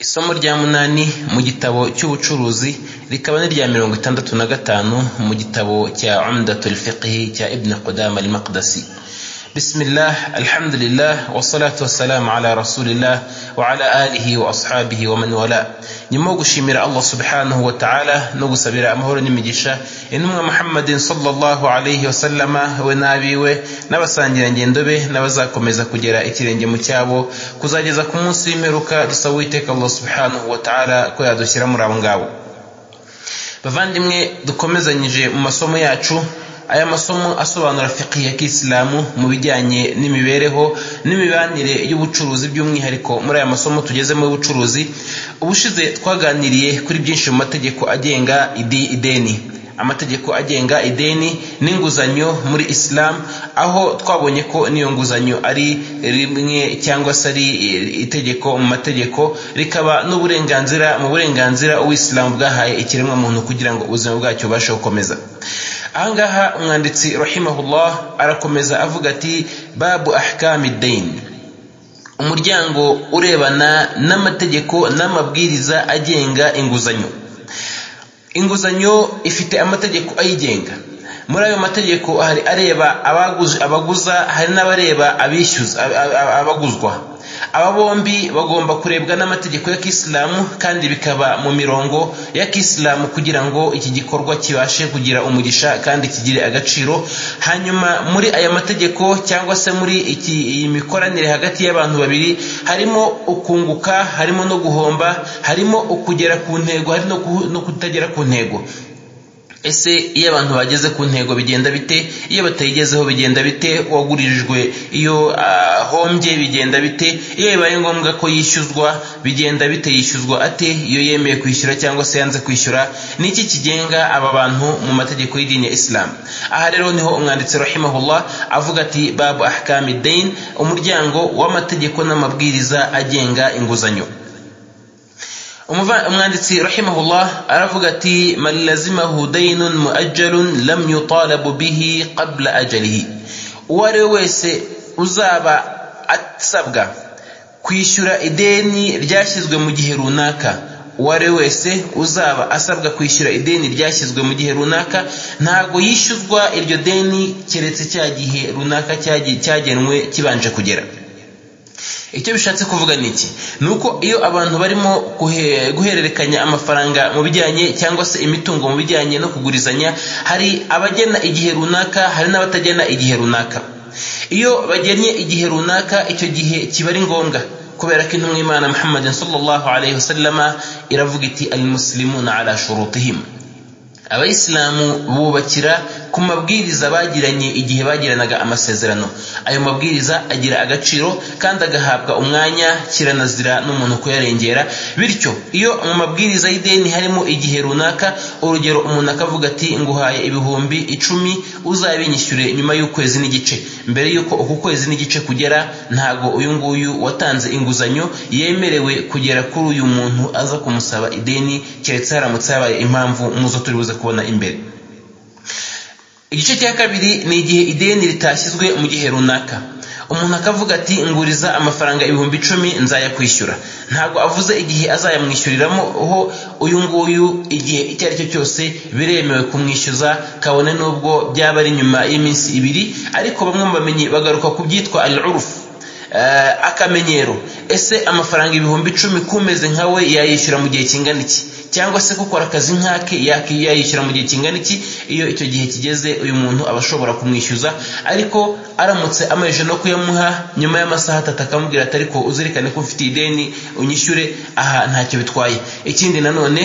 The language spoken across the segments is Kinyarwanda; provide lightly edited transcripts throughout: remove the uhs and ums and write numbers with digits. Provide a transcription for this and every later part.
Isomo rya munani mu gitabo cy'ubucuruzi rikaba ni rya 65 mu gitabo cya Umdatul Fiqh cya Ibn Qudama al-Maqdisi. Bismillah, alhamdulillah, wassalatu wassalamu ala rasulillah wa ala alihi wa ashabihi wa man wala. Nyuma yo gushimira Allah subhanahu wa ta'ala no gusabira amahoro n'imigisha intumwa Muhammadin sallallahu alayhi wa sallama we n'abiwe n'abasangirangendo be n'abazakomeza kugera ikirenge mu cyabo kuzageza ku munsi w'imperuka, dusaba Uwiteka Allah subhanahu wa ta'ala ko yadushyira muri abo ngabo. Bavandimwe, dukomezanyije mu masomo yacu. Aya masomo asobanura fiqh ya Kisilamu mu bijyanye n'imibereho n'imibanire y'ubucuruzi, by'umwihariko muri aya masomo tugezemo y'ubucuruzi. Ubushize twaganiriye kuri byinshi mu mategeko agenga ideni, amategeko agenga ideni n'inguzanyo muri Islam, aho twabonye ko n'iyo nguzanyo ari rimwe cyangwa se ari itegeko mu mategeko, rikaba n'uburenganzira mu burenganzira Uwisilamu bwahaye ikiremwa muntu kugira ngo ubuzima bwacyo bubashe gukomeza. Ahangaha umwanditsi rahimahullah arakomeza avuga ati babu ahkami dain, umuryango urebana n'amategeko n'amabwiriza agenga inguzanyo. Inguzanyo ifite amategeko ayigenga. Muri ayo mategeko hari areba abaguza, hari n'abareba abishyuza, abaguzwa. Aba bombi bagomba kurebwa n'amategeko ya Kisilamu kandi bikaba mu mirongo ya Kisilamu kugira ngo iki gikorwa kibashe kugira umugisha kandi kigire agaciro. Hanyuma muri aya mategeko cyangwa se muri iyi mikoranire hagati y'abantu babiri harimo ukunguka, harimo no guhomba, harimo ukugera ku ntego, hari no kutagera ku ntego. Ese iyo abantu bageze ku ntego bigenda bite? Iyo batayigezeho bigenda bite? Uwagurijwe iyo ahombye bigenda bite? Iyo bibaye ngombwa ko yishyuzwa bigenda bite? Yishyuzwa ate? Iyo yemeye kwishyura cyangwa se yanze kwishyura? Niki kigenga aba bantu mu mategeko y'idini ya Islam? Aha rero niho umwanditsi rahimahullah avuga ati babu ahkami dain, umuryango w'amategeko n'amabwiriza agenga inguzanyo. Umwanditsi rahimahullah aravuga ati man lazimahu daynun muajjalun lam yutalabu bihi qabla ajalihi, uwo ari we wese uzaba asabwa kwishyura ideni ryashyizwe mu gihe runaka, uwo ari we wese uzaba asabwa kwishyura ideni ryashyizwe mu gihe runaka, ntago yishyuzwa iryo deni keretse cya gihe runaka cyagenwe kibanje kugera. Icyo bishatse kuvuga ni iki? Nuko iyo abantu barimo guhererekanya amafaranga mu bijyanye cyangwa se imitungo mu bijyanye no kugurizanya, hari abagena igihe runaka, hari n'abatagena igihe runaka. Iyo bagennye igihe runaka, icyo gihe kiba ari ngombwa, kubera ko intumwa y'Imana Muhammad sallallahu alayhi wasallama iravuga iti al-muslimuna ala shurutihim, abayisilamu bubakira ku mabwiriza bagiranye igihe bagiranaga amasezerano. Ayo mabwiriza agira agaciro kandi agahabwa umwanya, kiranazira n'umuntu kuyarengera. Bityo iyo mu mabwiriza y'ideni harimo igihe runaka, urugero umuntu akavuga ati nguhaye 10,000 uzabinyishyure nyuma y'ukwezi n'igice, mbere y'uko uku kwezi n'igice kugera ntago uyu nguyu watanze inguzanyo yemerewe kugera kuri uyu muntu aza kumusaba ideni, keretse haramutse habaye impamvu muzo turi buze kubona imbere. Igice cya kabiri ni igihe ideni ritashyizwe mu gihe runaka. Umuntu akavuga ati nguriza amafaranga 10,000 nzayakwishyura, ntago avuze igihe azayamwishyuriramo. Ho uyu nguyu igihe icyo ari cyo cyose biremewe kumwishyuza, kabone nubwo byaba ari nyuma y'iminsi 2. Ariko bamwe mu bamenyi bagaruka kubyitwa al-urf, akamenyero. Ese amafaranga 10,000 kumeze nkawe yayishyura mu gihe kingana iki? Cyangwa se gukora akazi nkake yayishyura mu gihe kingana iki? Iyo icyo gihe kigeze uyu muntu aba ashobora kumwishyuza, ariko aramutse amaje no kuyamuha nyuma y'amasaha 3 akamubwira ati ariko uzirikane ko ufite ideni unyishyure, aha ntacyo bitwaye. Ikindi nanone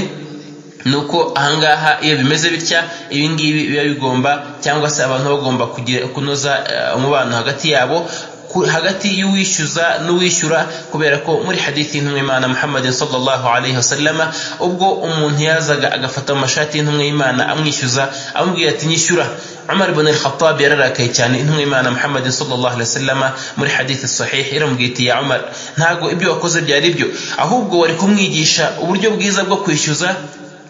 nuko ahangaha iyo bimeze bitya, ibi ngibi biba bigomba cyangwa se abantu bagomba kugira kunoza umubano hagati yabo, hagati y'uwishyuza n'uwishyura, kubera ko muri hadithi y'intumwa y'Imana Muhammad sallallahu alayhi wasallama, ubwo umuntu yazaga agafata amashati y'intumwa y'Imana amwishyuza, amubwira ati nyishyura, Umar ibn al-Khattab yararakaye cyane. Intumwa y'Imana Muhammad sallallahu alayhi wasallama muri hadithi sahih iramubwira iti ya Umar, ntago ibyo wakoze byari byo, ahubwo wari kumwigisha uburyo bwiza bwo kwishyuza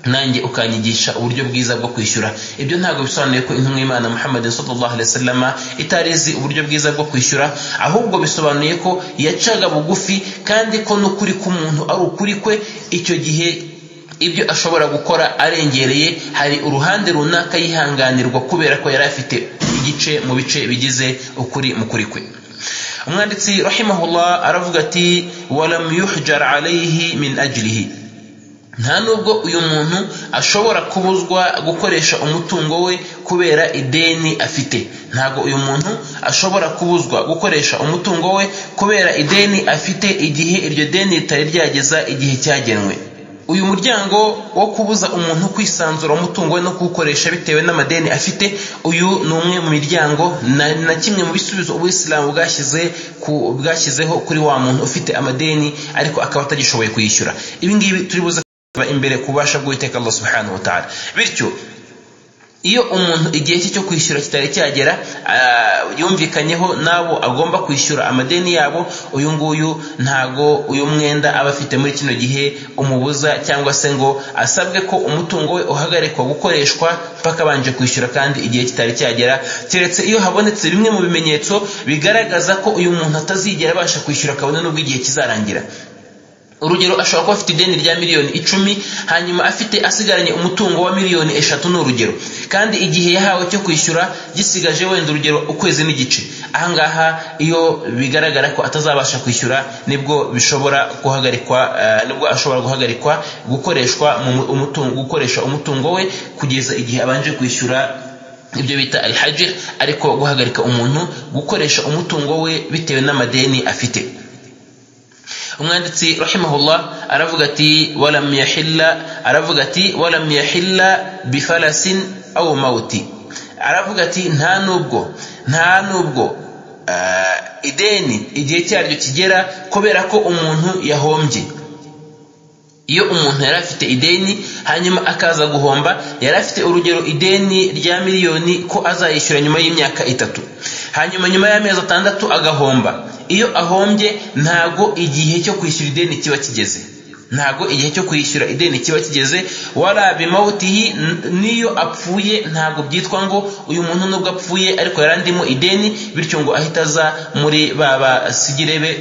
nanjye ukanyigisha uburyo bwiza bwo kwishyura. Ibyo ntabwo bisobanuye ko intumwa y'Imana Muhammad sallallahu alaihi wasallam itarizi uburyo bwiza bwo kwishyura, ahubwo bisobanuye ko yacaga bugufi kandi ko n'ukuri k'umuntu ari ukuri kwe. Icyo gihe ibyo ashobora gukora arengereye, hari uruhande runaka yihanganirwa kubera ko yari afite igice mu bice bigize ukuri mu kuri kwe. Umwanditsi rahimahullah aravuga ati walam yuhjar alayhi min ajlihi, nta nubwo uyu muntu ashobora kubuzwa gukoresha umutungo we kubera ideni afite. Ntago uyu muntu ashobora kubuzwa gukoresha umutungo we kubera ideni afite igihe iryo deni ritari ryageza igihe cyagenwe. Uyu muryango wo kubuza umuntu kwisanzura umutungo we no kuwukoresha bitewe n'amadeni afite, uyu ni umwe mu miryango na kimwe mu bisubizo Ubuyisilamu bwashyizeho kuri wa muntu ufite amadeni ariko akaba atagishoboye kuyishyura. Ibi ngibi turi buze imbere kubasha bw'Uwiteka Allah subhanahu wa ta'ala. Bityo iyo umuntu igihe cye cyo kwishyura kitari cyagera, yumvikanyeho nabo agomba kwishyura amadeni yabo, uyu nguyu ntago uyu mwenda aba afite muri kino gihe umubuza cyangwa se ngo asabwe ko umutungo we uhagarikwa gukoreshwa mpaka abanje kwishyura kandi igihe kitari cyagera, keretse iyo habonetse bimwe mu bimenyetso bigaragaza ko uyu muntu atazigera abasha kwishyura kabone n'ubwo igihe kizarangira. Urugero, ashobora kuba afite ideni rya miliyoni 10 hanyuma afite asigaranye umutungo wa miliyoni 3 ni urugero, kandi igihe yahawe cyo kwishyura gisigaje wenda urugero ukwezi n'igice. Ahangaha iyo bigaragara ko atazabasha kwishyura nibwo bishobora guhagarikwa, nibwo ashobora guhagarikwa gukoreshwa umutungo, gukoresha umutungo we kugeza igihe abanje kwishyura ibyo bita al-hajr, ariko guhagarika umuntu gukoresha umutungo we bitewe n'amadeni afite. Umwanditsi rahimahullah aravuga ati walam yahilla, aravuga ati walam yahilla bifalasin aw mauti, aravuga ati nta nubwo ideni igihe cyaryo kigera kubera ko umuntu yahombye. Iyo umuntu yari afite ideni hanyuma akaza guhomba, yari afite urugero ideni rya miliyoni ko azayishyura nyuma y'imyaka 3, hanyuma nyuma y'amezi 6 agahomba. Iyo ahombye ntago igihe cyo kwishyura ideni kiba kigeze, ntago igihe cyo kwishyura ideni kiba kigeze. Wala bimautihi, niyo apfuye ntago byitwa ngo uyu muntu nubwo apfuye ariko yarandimo ideni, bityo ngo ahita aza muri baba sigirebe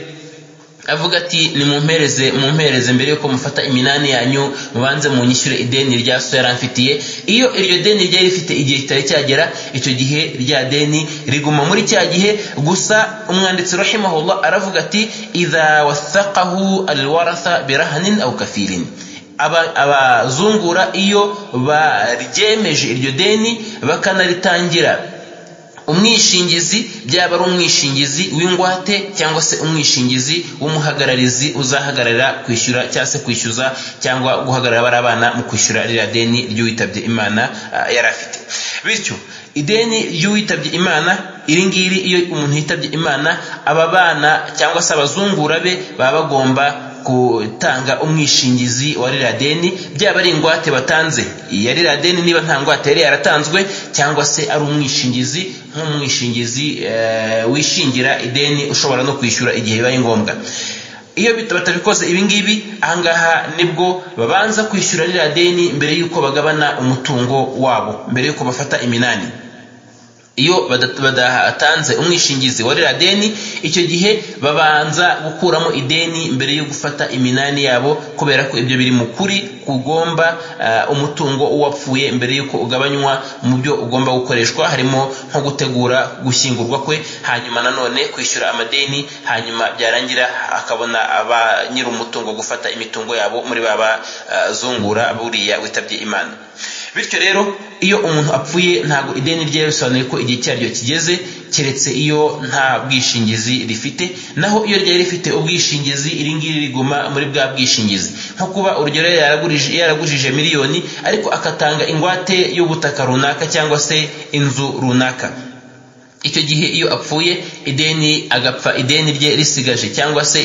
avuga ati ni mumpereze mbere yuko mufata iminani yanyu mubanze munyishyure ideni rya so yaramfitiye. Iyo iryo deni ryari rifite igihe kitari cyagera, icyo gihe rya deni riguma muri cya gihe. Gusa umwanditsi rahimahullah aravuga ati idha wathaqahu alwaratha birahnin aw kafilin, abazungura iyo baryemeje iryo deni bakanaritangira umwishingizi, byaba ari umwishingizi w'ingwate cyangwa se umwishingizi w'umuhagararizi uzahagararira kwishyura cyangwa se kwishyuza cyangwa guhagarara bari abana mu kwishyura ririya deni ry'uwitabye Imana yari afite. Bityo ideni ry'uwitabye Imana iri ngiri, iyo umuntu yitabye Imana, aba bana cyangwa se abazungura be baba bagomba gutanga umwishingizi wa ririya deni, byaba ari ingwate batanze ya ririya deni niba nta ngwate yari yaratanzwe, cyangwa se ari umwishingizi nk'umwishingizi wishingira ideni ushobora no kwishyura igihe bibaye ngombwa. Iyo batabikoze ibi ngibi, ahangaha nibwo babanza kwishyura ririya deni mbere yuko bagabana umutungo wabo, mbere yuko bafata iminani. Iyo badatanze umwishingizi wa ririya deni, icyo gihe babanza gukuramo ideni mbere yo gufata iminani yabo, kubera ko ibyo biri mu kuri kugomba umutungo uwapfuye mbere yuko ugabanywa mu byo ugomba gukoreshwa, harimo nko gutegura gushyingurwa kwe, hanyuma nanone kwishyura amadeni, hanyuma byarangira akabona aba nyiri umutungo gufata imitungo yabo muri baba zungura buriya witabye Imana. Bityo rero iyo umuntu apfuye ntago ideni rye bisobanuye ko igihe cyaryo kigeze, keretse iyo nta bwishingizi rifite. Naho iyo ryari rifite ubwishingizi, iri ngiri riguma muri bwa bwishingizi, nko kuba urugero yaragujije miliyoni ariko akatanga ingwate y'ubutaka runaka cyangwa se inzu runaka. Icyo gihe iyo apfuye ideni, agapfa ideni rye risigaje cyangwa se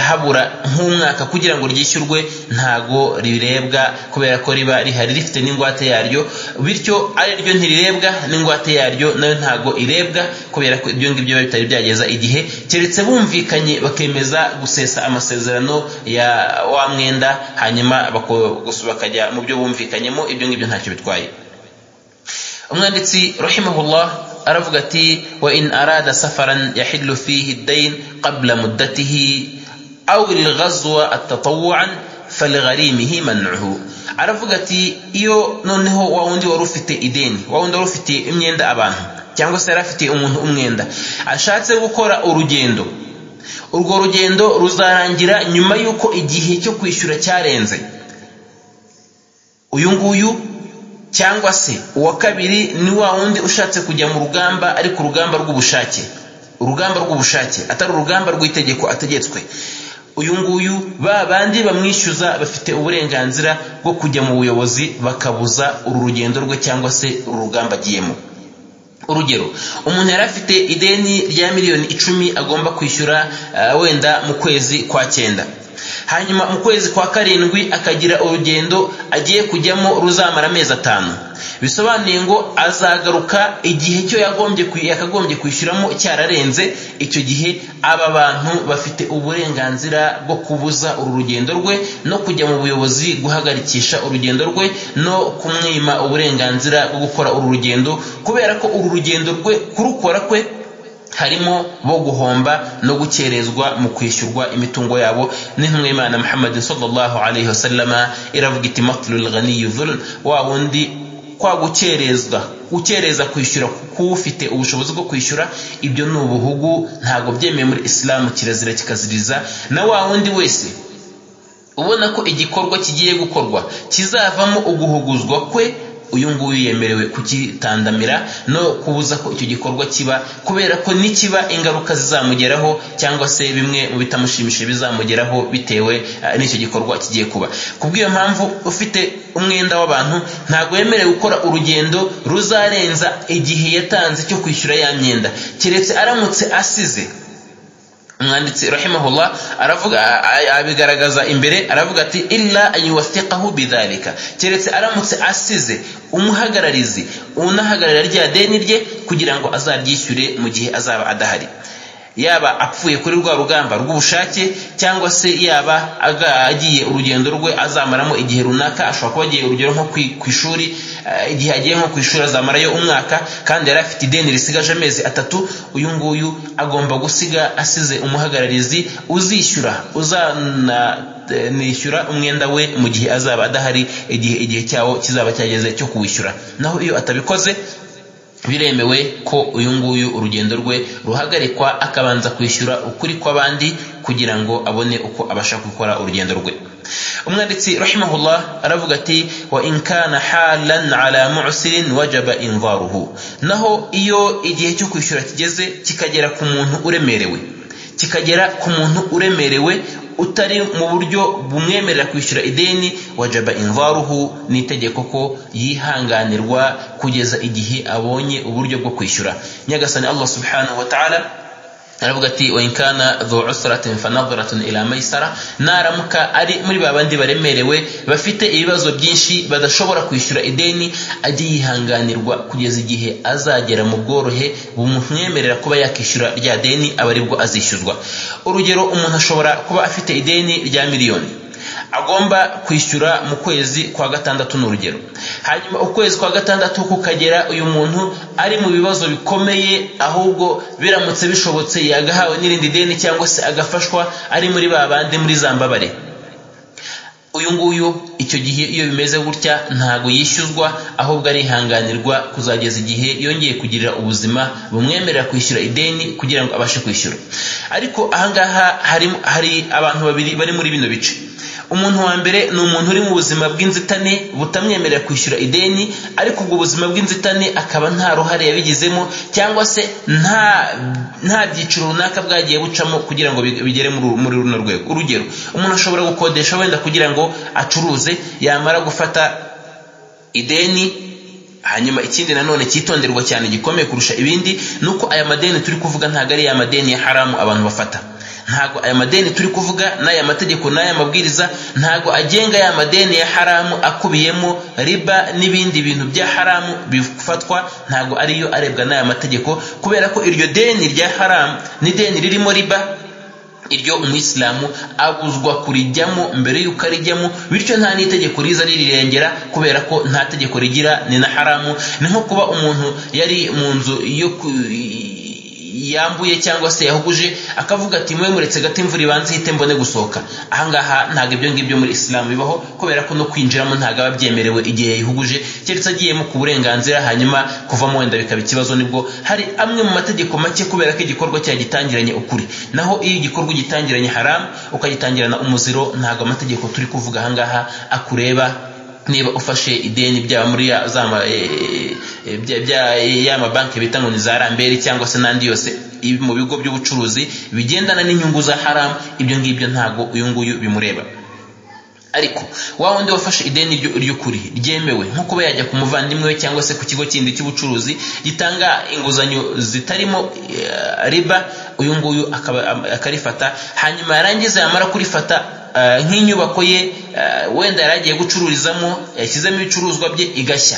habura nk'umwaka kugira ngo ryishyurwe, ntago rirebwa kubera ko riba rihari rifite n'ingwate yaryo. Bityo ari ryo ntirirebwa, n'ingwate yaryo nayo ntago irebwa kubera ko ibyo ngibyo bitari byageza igihe, keretse bumvikanye bakemeza gusesa amasezerano ya wa mwenda, hanyuma bakajya mu byo bumvikanyemo. Ibyo ngibyo ntacyo bitwaye. Umwanditsi rahimahullah aravuga ati wa in arada safaran yahillu fihi ad-dayn qabla muddatihi aw al-ghazwa at-tatawwu'an faligharimihi man'uhu. Aravuga ati iyo noneho wa wundi wari ufite ideni, wa wundi wari ufite imyenda abantu, cyangwa se yari afite umuntu umwenda, ashatse gukora urugendo, urwo rugendo ruzarangira nyuma y'uko igihe cyo kwishyura cyarenze, uyu nguyu cyangwa se uwa kabiri ni wa wundi ushatse kujya mu rugamba, ariko urugamba rw'ubushake, urugamba rw'ubushake atari urugamba rw'itegeko ategetswe, uyu nguyu ba bandi bamwishyuza bafite uburenganzira bwo kujya mu buyobozi bakabuza uru rugendo rwe cyangwa se uru rugamba agiyemo. Urugero, umuntu yari afite ideni rya miliyoni 10 agomba kwishyura wenda mu kwezi kwa 9, hanyuma mu kwezi kwa 7 akagira urugendo agiye kujyamo ruzamara amezi 5, bisobanuye ngo azagaruka igihe cyo yakagombye kwishyuramo cyararenze. Icyo gihe aba bantu bafite uburenganzira bwo kubuza uru rugendo rwe no kujya mu buyobozi guhagarikisha urugendo rwe no kumwima uburenganzira bwo gukora uru rugendo, kubera ko uru rugendo rwe kurukora kwe harimo bo guhomba no gukerezwa mu kwishyurwa imitungo yabo. N'intumwa y'Imana Muhammad sallallahu alayhi wasallama iravuga iti matlul ghaniy dhulm, wa wundi kwa gukerezwa, gukereza kwishyura kufite ubushobozi bwo kwishyura, ibyo ni ubuhugu, ntago byemewe muri Islam, kirazira kikaziriza. Na wa wundi wese ubona ko igikorwa kigiye gukorwa kizavamo uguhuguzwa kwe, uyu nguyu yemerewe kukitandamira no kubuza ko icyo gikorwa kiba, kubera ko nikiba ingaruka zizamugeraho cyangwa se bimwe mu bitamushimishije bizamugeraho bitewe n'icyo gikorwa kigiye kuba. Kubw'iyo mpamvu ufite umwenda w'abantu ntago yemerewe gukora urugendo ruzarenza igihe yatanze cyo kwishyura ya myenda, keretse aramutse asize. Umwanditsi rahimahullah aravuga, abigaragaza imbere, aravuga ati illa an yuwathiqahu bidhalika, keretse aramutse asize umuhagararizi unahagararira rya deni rye kugira ngo azaryishyure mu gihe azaba adahari, yaba apfuye kuri rwa rugamba rw'ubushake cyangwa se yaba agiye urugendo rwe azamaramo igihe runaka. Ashobora kuba agiye urugero nko ku ishuri, igihe agiye nko ku ishuri azamarayo umwaka kandi yari afite ideni risigaje amezi 3, uyu nguyu agomba gusiga asize umuhagararizi uzishyura, uzanishyura umwenda we mu gihe azaba adahari, igihe cyawo kizaba cyageze cyo kuwishyura. Naho iyo atabikoze biremewe ko uyu nguyu urugendo rwe ruhagarikwa akabanza kwishyura ukuri kw'abandi kugira ngo abone uko abasha gukora urugendo rwe. Umwanditsi rahimahullah aravuga ati wa in kana halan ala mu'sirin wajaba inzaruhu, naho iyo igihe cyo kwishyura kigeze kikagera ku muntu uremerewe, kikagera ku muntu uremerewe utari mu buryo bumwemerera kwishyura ideni, wajaba inzaruhu, ni itegeko ko yihanganirwa kugeza igihe abonye uburyo bwo kwishyura. Nyagasani Allah subhanahu wa ta'ala aravuga ati wa in kana dhu usratin fanadhratun ila maisara, naramuka ari muri babandi baremerewe bafite ibibazo byinshi badashobora kwishyura ideni, ajye yihanganirwa kugeza igihe azagera mu bworohe bumwemerera kuba yakishyura rya deni, aba aribwo azishyuzwa. Urugero, umuntu ashobora kuba afite ideni rya miliyoni agomba kwishyura mu kwezi kwa 6 n'urugero, hanyuma ukwezi kwa 6 kukagera uyu muntu ari mu bibazo bikomeye, ahubwo biramutse bishobotse yagahawe n'irindi deni cyangwa se agafashwa ari muri babandi muri zambabare. Uyu nguyu icyo gihe iyo bimeze gutya ntago yishyuzwa, ahubwo arihanganirwa kuzageza igihe yongeye kugirira ubuzima bumwemerera kwishyura ideni kugira ngo abashe kwishyura. Ariko ahangaha hari abantu babiri bari muri bino bice. Umuntu wa mbere ni umuntu uri mu buzima bw'inzitane butamwemerera kwishyura ideni, ariko ubwo buzima bw'inzitane akaba nta ruhare yabigizemo cyangwa se nta byiciro runaka bwagiye bucamo kugira ngo bigere muri runo rwego. Urugero, umuntu ashobora gukodesha wenda kugira ngo acuruze, yamara gufata ideni Hanyuma ikindi nanone cyitonderwa cyane gikomeye kurusha ibindi nuko aya madeni turi kuvuga ntago ari ya madeni ya haramu abantu bafata. Ntago aya madeni turi kuvuga n'aya mategeko n'aya mabwiriza ntago agenga ya madeni ya haramu akubiyemo riba n'ibindi bintu bya haramu bifatwa, ntago ariyo arebwa n'aya mategeko, kubera ko iryo deni rya haramu ni deni ririmo riba, iryo umuyisilamu abuzwa kurijyamo mbere y'uko arijyamo, bityo nta n'itegeko riza ririrengera kubera ko nta tegeko rigira, ni na haramu. Ni nko kuba umuntu yari mu nzu yo yambuye cyangwa se yahuguje akavuga ati mwe muretse gato imvura ibanze ihite mbone gusohoka. Ahangaha ntago ibyo ngibyo muri Islam bibaho, kubera ko no kwinjiramo ntago aba byemerewe igihe yahuguje, keretse agiyemo ku burenganzira, hanyuma kuvamo wenda bikaba ikibazo. Nibwo hari amwe mu mategeko make kubera ko igikorwa cyagitangiranye ukuri. Naho iyo igikorwa gitangiranye haram ukagitangirana umuziro, ntago amategeko turi kuvuga ahangaha akureba. Niba ufashe ideni byaba muri ya mabanki bita ngo ni za Ramberi cyangwa se n'andi yose mu bigo by'ubucuruzi bigendana n'inyungu za haram, ibyo ngibyo ntago uyu nguyu bimureba. Ariko wa wundi wafashe ideni ry'ukuri ryemewe, nko kuba yajya ku muvandimwe we cyangwa se ku kigo kindi cy'ubucuruzi gitanga inguzanyo zitarimo riba, uyu nguyu akarifata, hanyuma yarangiza yamara kurifata nk'inyubako ye wenda yaragiye gucururizamo, yashyizemo ibicuruzwa bye igashya,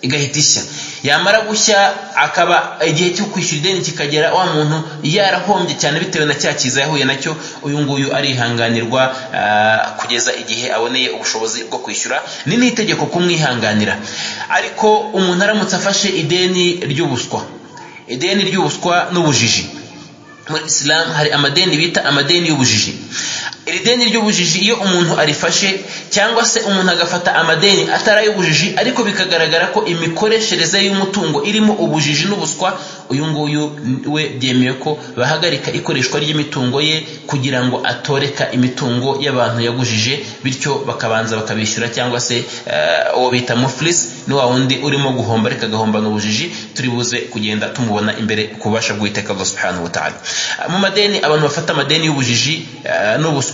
igahita ishya, yamara gushya akaba igihe cyo kwishyura ideni kikagera, wa muntu yarahombye cyane bitewe na cya kiza yahuye nacyo, uyu nguyu arihanganirwa kugeza igihe aboneye ubushobozi bwo kwishyura. Ni n'itegeko kumwihanganira. Ariko umuntu aramutse afashe ideni ry'ubuswa, ideni ry'ubuswa n'ubujiji, muri Islam hari amadeni bita amadeni y'ubujiji. Iri deni ry'ubujiji iyo umuntu arifashe cyangwa se umuntu agafata amadeni atari ay'ubujiji ariko bikagaragara ko imikoreshereze y'umutungo irimo ubujiji n'ubuswa, uyu nguyu we byemewe ko bahagarika ikoreshwa ry'imitungo ye kugira ngo atoreka imitungo y'abantu yagujije, bityo bakabanza bakabishyura, cyangwa se uwo bita muflis ni wa wundi urimo guhomba ariko agahomba n'ubujiji, turi buze kugenda tumubona imbere ku bubasha bw'Uwiteka Allah subhanahu wa ta'ala. Mu madeni abantu bafata amadeni y'ubujiji n'ubuswa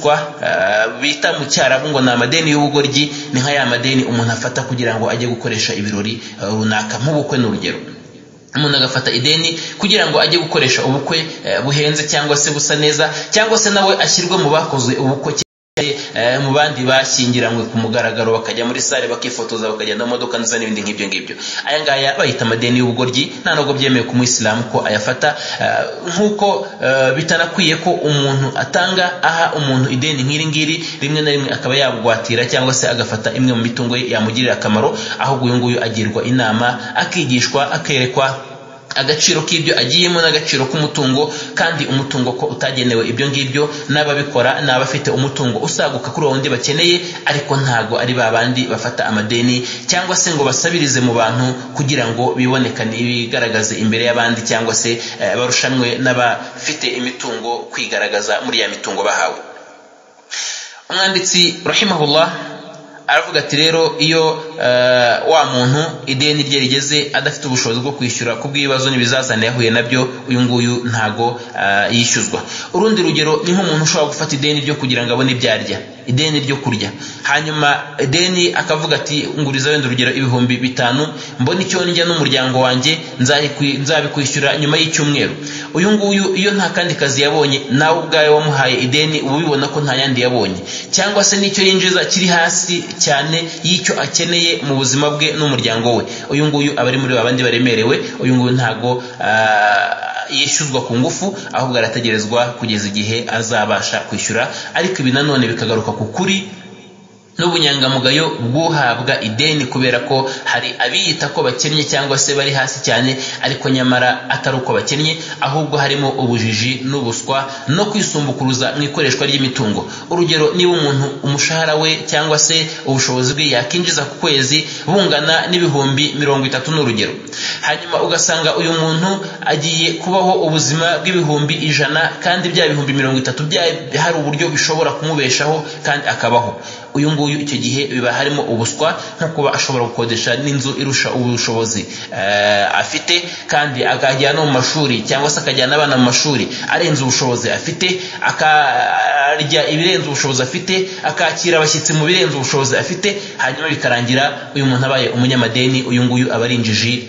bita mu cyarabu ngo ni amadeni y'ubugoryi, ni nka ya madeni umuntu afata kugira ngo ajye gukoresha ibirori runaka nk'ubukwe n'urugero. Umuntu agafata ideni kugira ngo ajye gukoresha ubukwe buhenze cyangwa se busa neza, cyangwa se nawe ashyirwe mu bakoze ubukwe mu bandi bashyingiranywe ku mugaragaro, bakajya muri sale bakifotoza, bakagenda mu modoka nziza n'ibindi nk'ibyo ngibyo. Aya ngaya bayita amadeni y'ubugoryi, nta nubwo byemewe ku muyisilamu ko ayafata, nk'uko bitanakwiye ko umuntu atanga aha umuntu ideni nk'iri ngiri, rimwe na rimwe akaba yabugwatira cyangwa se agafata imwe mu mitungo ye yamugirira akamaro, ahubwo uyu nguyu agirwa inama, akigishwa, akerekwa agaciro k'ibyo agiyemo n'agaciro k'umutungo, kandi umutungo ko utagenewe ibyo ngibyo, n'ababikora n'abafite umutungo usaguka kuri wundi bakeneye, ariko ntago ari babandi bafata amadeni cyangwa se ngo basabirize mu bantu kugira ngo bibonekane bigaragaze imbere y'abandi, cyangwa se barushanwe n'abafite imitungo kwigaragaza muri ya mitungo bahawe. Umwanditsi rahimahullah aravuga ati rero iyo wa muntu ideni rye rigeze adafite ubushobozi bwo kwishyura kubw'ibibazo n'ibizazane yahuye nabyo, uyu nguyu ntago yishyuzwa. Urundi rugero ni nk'umuntu ushobora gufata ideni ryo kugira ngo abone ibyo arya, ideni ryo kurya, hanyuma ideni akavuga ati nguriza wenda urugero 5,000 mbone icyo ndya n'umuryango wanjye, nzabikwishyura nyuma y'icyumweru. Uyu nguyu iyo nta kandi kazi yabonye, nawe ubwawe wamuhaye ideni uba ubibona ko nta yandi yabonye, cyangwa se n'icyo yinjiza kiri hasi cyane y'icyo akeneye mu buzima bwe n'umuryango we, uyu nguyu aba ari muri babandi baremerewe. Uyu nguyu ntago yishyuzwa ku ngufu, ahubwo arategerezwa kugeza igihe azabasha kwishyura. Ariko ibi nanone bikagaruka ku kuri n'ubunyangamugayo bw'uhabwa ideni, kubera ko hari abiyita ko bakennye cyangwa se bari hasi cyane, ariko nyamara atari uko bakennye, ahubwo harimo ubujiji n'ubuswa no kwisumbukuruza mu ikoreshwa ry'imitungo. Urugero, niba umuntu umushahara we cyangwa se ubushobozi bwe yakinjiza ku kwezi bungana n'30,000 n'urugero, hanyuma ugasanga uyu muntu agiye kubaho ubuzima bw'100,000 kandi bya 30,000 hari uburyo bishobora kumubeshaho kandi akabaho, Uyu nguyu icyo gihe biba harimo ubuswa, nko kuba ashobora gukodesha n'inzu irusha ubushobozi afite, kandi akajya no mu mashuri cyangwa se akajyana abana mu mashuri arenze ubushobozi afite, akarya ibirenze ubushobozi afite, akakira abashyitsi mu birenze ubushobozi afite, hanyuma bikarangira uyu muntu abaye umunyamadeni. Uyu nguyu aba ari injiji,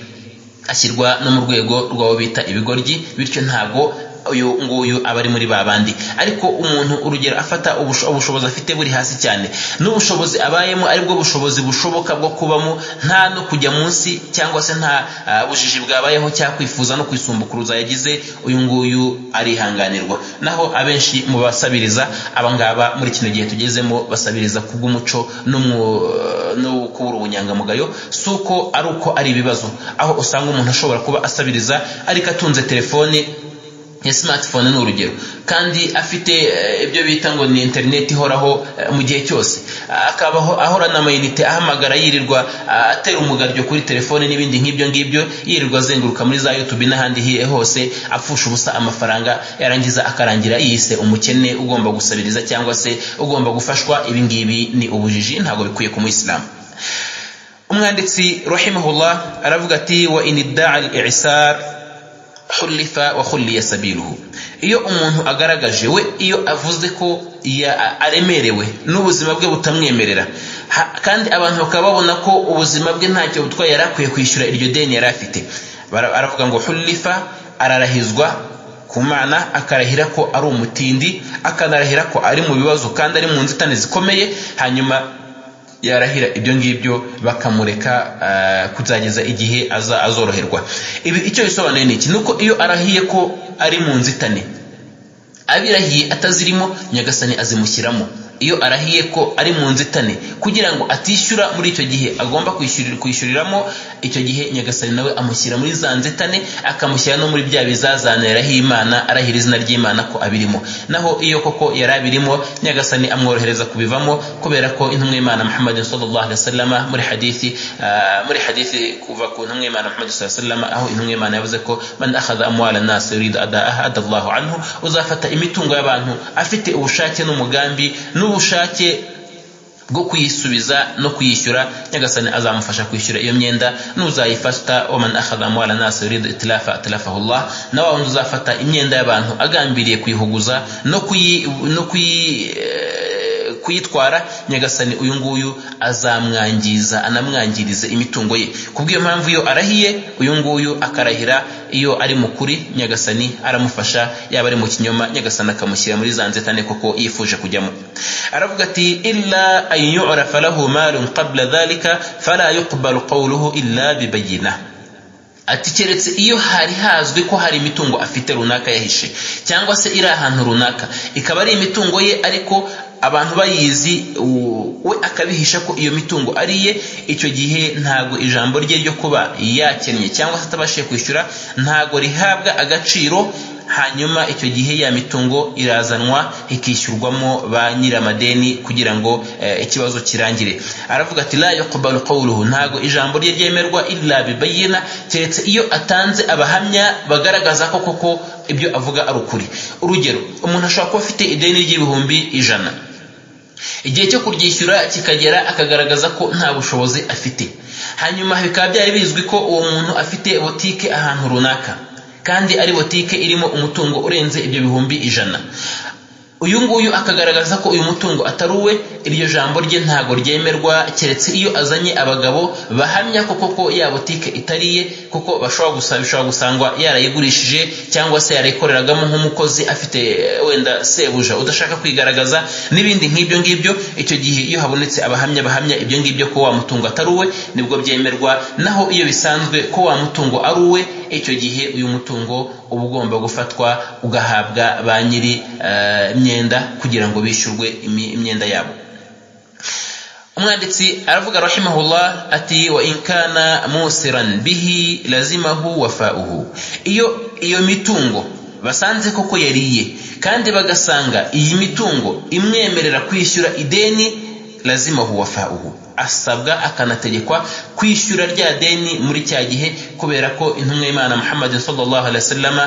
ashyirwa no mu rwego rw'abo bita ibigoryi, bityo ntabwo uyu nguyu aba ari muri babandi. Ariko umuntu urugero afata ubushobozi afite buri hasi cyane, n'ubushobozi abayemo aribwo bushobozi bushoboka bwo kubamo, nta no kujya munsi cyangwa se nta bujiji bwabayeho cyangwa kwifuza no kwisumbukuruza yagize, uyu nguyu arihanganirwa. Naho abenshi mu basabiriza abangaba muri kino gihe tugezemo basabiriza kubw'umuco no kubura ubunyangamugayo, suko ari uko ari ibibazo, aho usanga umuntu ashobora kuba asabiriza ariko atunze telefone ya smartphone ni urugero, kandi afite ibyo bita ngo ni internet ihoraho mu gihe cyose, akabaho ahorana amayinite, ahamagara, yirirwa atera umugaryo kuri telefone n'ibindi nk'ibyo ngibyo, yirirwa azenguruka muri za YouTube n'ahandi hose apfusha ubusa amafaranga, yarangiza akarangira yise umukene ugomba gusabiriza cyangwa se ugomba gufashwa. Ibi ngibi ni ubujiji, ntabwo bikwiye ku muyisilamu. Umwanditsi rahimahullah aravuga ati wa inidda'a al-i'sar hulifa wa khulliya sabiluhu. Iyo umuntu agaragaje we, iyo avuze ko aremerewe n'ubuzima bwe butamwemerera, kandi abantu bakaba babona ko ubuzima bwe ntacyo butwaye, yari akwiye kwishyura iryo deni yari afite, aravuga ngo hulifa, ararahizwa ku Mana, akarahira ko ari umutindi, akanarahira ko ari mu bibazo kandi ari mu nzitane zikomeye, hanyuma yarahira ibyo ngibyo bakamureka kuzageza igihe azoroherwa. Ibi icyo bisobanuye ni iki? Nuko iyo arahiye ko ari mu nzitane, abirahiye atazirimo, Nyagasani azimushyiramo. Iyo arahiye ko ari mu nzitane kugira ngo atishyura muri icyo gihe agomba kwishyuriramo, icyo gihe Nyagasani nawe amushyira muri za nzitane, akamushyira no muri bya bizazane yarahiye Imana, arahira izina ry'Imana ko abirimo. Naho iyo koko yari abirimo, Nyagasani amworohereza kubivamo, kubera ko intumwa y'Imana Muhammad sallallahu alaihi wasallam muri hadithi kuva ku ntumwa y'Imana Muhammad sallallahu alaihi wasallam, aho intumwa y'Imana yavuze ko man akhadha amwala an-nas yuridu adaaha adallahu anhu, uzafata imitungo y'abantu afite ubushake n'umugambi n'ubushake bwo kuyisubiza no kuyishyura, Nyagasani azamufasha kwishyura iyo myenda. N'uzayifata wa man akhadha amwala nas yuridu itlafa atlafahu Allah, na wa wundi uzafata imyenda y'abantu agambiriye kuyihuguza no kuyitwara, Nyagasani uyu nguyu azamwangiza anamwangirize imitungo ye. Kubw'iyo mpamvu iyo arahiye uyu nguyu akarahira, iyo ari mukuri Nyagasani aramufasha, yaba ari mu kinyoma Nyagasani akamushyira muri za nzitane koko yifuje kujyamo. Aravuga ati illa an yu'rafa lahu malun qabla dhalika fala yuqbalu qawluhu illa bibayina. Ati keretse iyo hari hazwi ko hari imitungo afite runaka yahishe, cyangwa se iri ahantu runaka, ikaba ari imitungo ye ariko abantu bayizi, we akabihisha ko iyo mitungo ari iye, icyo gihe ntago ijambo rye ryo kuba yakennye cyangwa se atabashije kwishyura ntago rihabwa agaciro. Hanyuma icyo gihe ya mitungo irazanwa ikishyurwamo ba nyiramadeni kugira ngo ikibazo kirangire. Aravuga ati la yuqbalu qawluhu, ntago ijambo rye ryemerwa illa bibayina, keretse iyo atanze abahamya bagaragaza ko koko ibyo avuga ari ukuri. Urugero, umuntu ashobora kuba afite ideni ry'ibihumbi 100, igihe cyo kuryishyura kikagera akagaragaza ko nta bushobozi afite, hanyuma bikaba byari bizwi ko uwo muntu afite botike ahantu runaka, kandi ari botike irimo umutungo urenze ibyo bihumbi 100. Uyu nguyu akagaragaza ko uyu mutungo atari uwe, iryo jambo rye ntago ryemerwa keretse iyo azanye abagabo bahamya ko koko ya botike itariye, kuko bashobora gusangwa yarayigurishije cyangwa se yarayikoreragamo nk'umukozi afite wenda sebuja udashaka kwigaragaza n'ibindi nk'ibyo ngibyo. Icyo gihe iyo habonetse abahamya bahamya ibyo ngibyo ko wa mutungo atari uwe, nibwo byemerwa. Naho iyo bisanzwe ko wa mutungo ari uwe, icyo gihe uyu mutungo uba ugomba gufatwa ugahabwa ba nyiri imyenda kugira ngo bishyurwe imyenda yabo. Umwanditsi aravuga rahimahullah ati wa in kana musiran bihi lazimahu wafa'uhu. Iyo mitungo basanze koko yariye, kandi bagasanga iyi mitungo imwemerera kwishyura ideni lazimahu wafa'uhu, asabwa akanategekwa kwishyura rya deni muri cya gihe, kubera ko intumwa y'Imana Muhammad sallallahu alaihi wasallam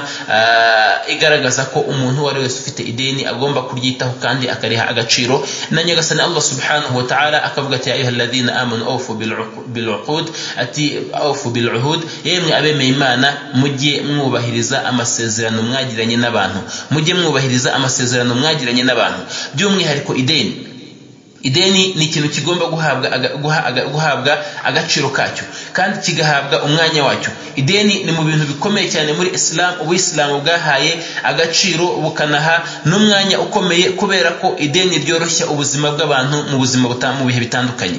igaragaza ko umuntu wari wese ufite ideni agomba kuryitaho kandi akariha agaciro. Na Nyagasani Allah subhanahu wa ta'ala akavuga ati ya ayyuhalladhina amanu awfu bil uqud, ati awfu bil uhud, yemwe abemeye Imana mujye mwubahiriza amasezerano mwagiranye n'abantu, mujye mwubahiriza amasezerano mwagiranye n'abantu. By'umwihariko ideni ni ikintu kigomba guhabwa agaciro kacyo kandi kigahabwa umwanya wacyo. Ideni ni mu bintu bikomeye cyane muri Islam, ubuyisilamu bwahaye agaciro bukanaha n'umwanya ukomeye, kubera ko ideni ryoroshya ubuzima bw'abantu mu buzima mu bihe bitandukanye.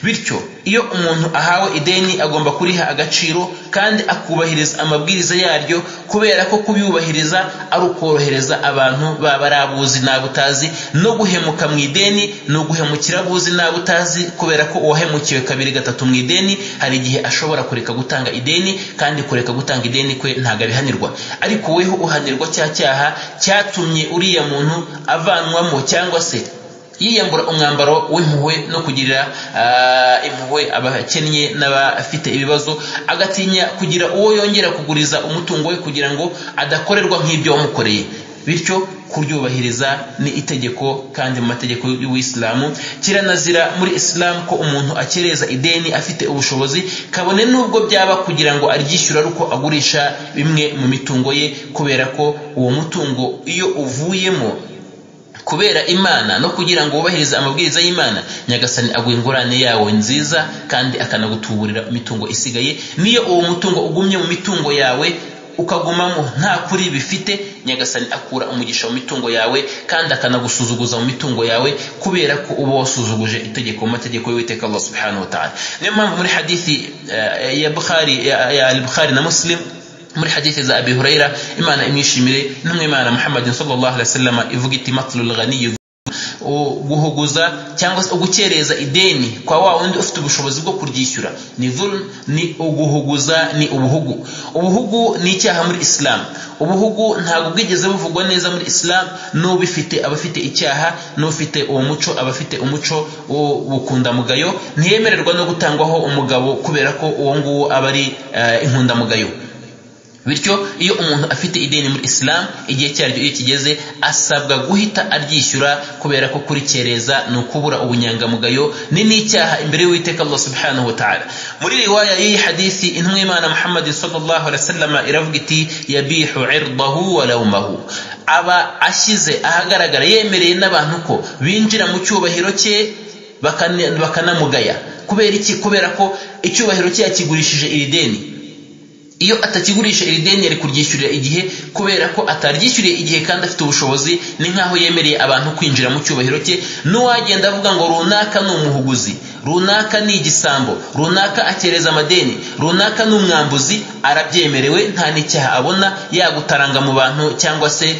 Bityo iyo umuntu ahawe ideni agomba kuriha agaciro kandi akubahiriza amabwiriza yaryo, kubera ko kubyubahiriza ari ukorohereza abantu baba ari abuzi n'abutazi, no guhemuka mu ideni ni uguhemukira abuzi n'abutazi, kubera ko uwahemukiwe kabiri gatatu mu ideni hari igihe ashobora kureka gutanga ideni, kandi kureka gutanga ideni kwe ntabwo abihanirwa, ariko weho uhanirwa cya cyaha cyatumye uriya muntu avanwamo cyangwa se yiyambura umwambaro w'impuhwe no kugirira impuhwe abakennye n'abafite ibibazo, agatinya kugira uwo yongera kuguriza umutungo we kugira ngo adakorerwa nk'ibyo wamukoreye. Bityo kuryubahiriza ni itegeko, kandi mu mategeko y'Ubuyisilamu kiranazira muri Islam ko umuntu akereza ideni afite ubushobozi, kabone n'ubwo byaba kugira ngo aryishyura ari uko agurisha bimwe mu mitungo ye, kubera ko uwo mutungo iyo uvuyemo kubera Imana no kugira ngo wubahirize amabwiriza y'Imana, Nyagasani aguha ingurane yawe nziza kandi akanagutuburira imitungo isigaye. Niyo uwo mutungo ugumye mu mitungo yawe ukagumamo nta kuri bifite, Nyagasani akura umugisha mu mitungo yawe kandi akanagusuzuguza mu mitungo yawe, kubera ko uba wasuzuguje itegeko mu mategeko y'Uwiteka Allah subhanahu wa ta'ala. Niyo mpamvu muri hadithi ya Bukhari, ya Al-Bukhari na Muslim, muri hadithi za Abi Huraira, Imana imwishimire, intumwa y'Imana Muhammad sallallahu alaihi wasallam ivuga iti matlul ghani, guhuguza cyangwa se ugukereza ideni kwa wa wundi ufite ubushobozi bwo kuryishyura ni dhulm, ni uguhuguza, ni ubuhugu. Ubuhugu ni icyaha muri Islam. Ubuhugu ntabwo bwigeze buvugwa neza muri Islam, n'ubifite abafite icyaha, n'ufite uwo muco abafite umuco w'ubukundamugayo, ntiyemererwa no gutangwaho umugabo kubera ko uwo nguwo aba ari inkundamugayo. Bityo iyo umuntu afite ideni muri Islam, igihe cyaryo iyo kigeze asabwa guhita aryishyura, kubera ko kurikereza ni ukubura ubunyangamugayo, ni n'icyaha imbere y'Uwiteka Allah subhanahu wa ta'ala. Muri riwaya y'iyi hadithi, intumwa y'Imana Muhammad sallallahu alaihi wasallam iravuga iti yabihu irdahu wa lawmahu, aba ashyize ahagaragara yemereye n'abantu ko binjira mu cyubahiro cye bakanamugaya. Kubera iki? Kubera ko icyubahiro cye yakigurishije iri deni. Iyo atakigurisha iri deni yari kuryishyurira igihe, kubera ko ataryishyuriye igihe kandi afite ubushobozi, ni nkaho yemereye abantu kwinjira mu cyubahiro cye. N'uwagenda avuga ngo runaka ni umuhuguzi, runaka ni igisambo, runaka akereza amadeni, runaka ni umwambuzi, arabyemerewe, nta n'icyaha abona, yagutaranga mu bantu cyangwa se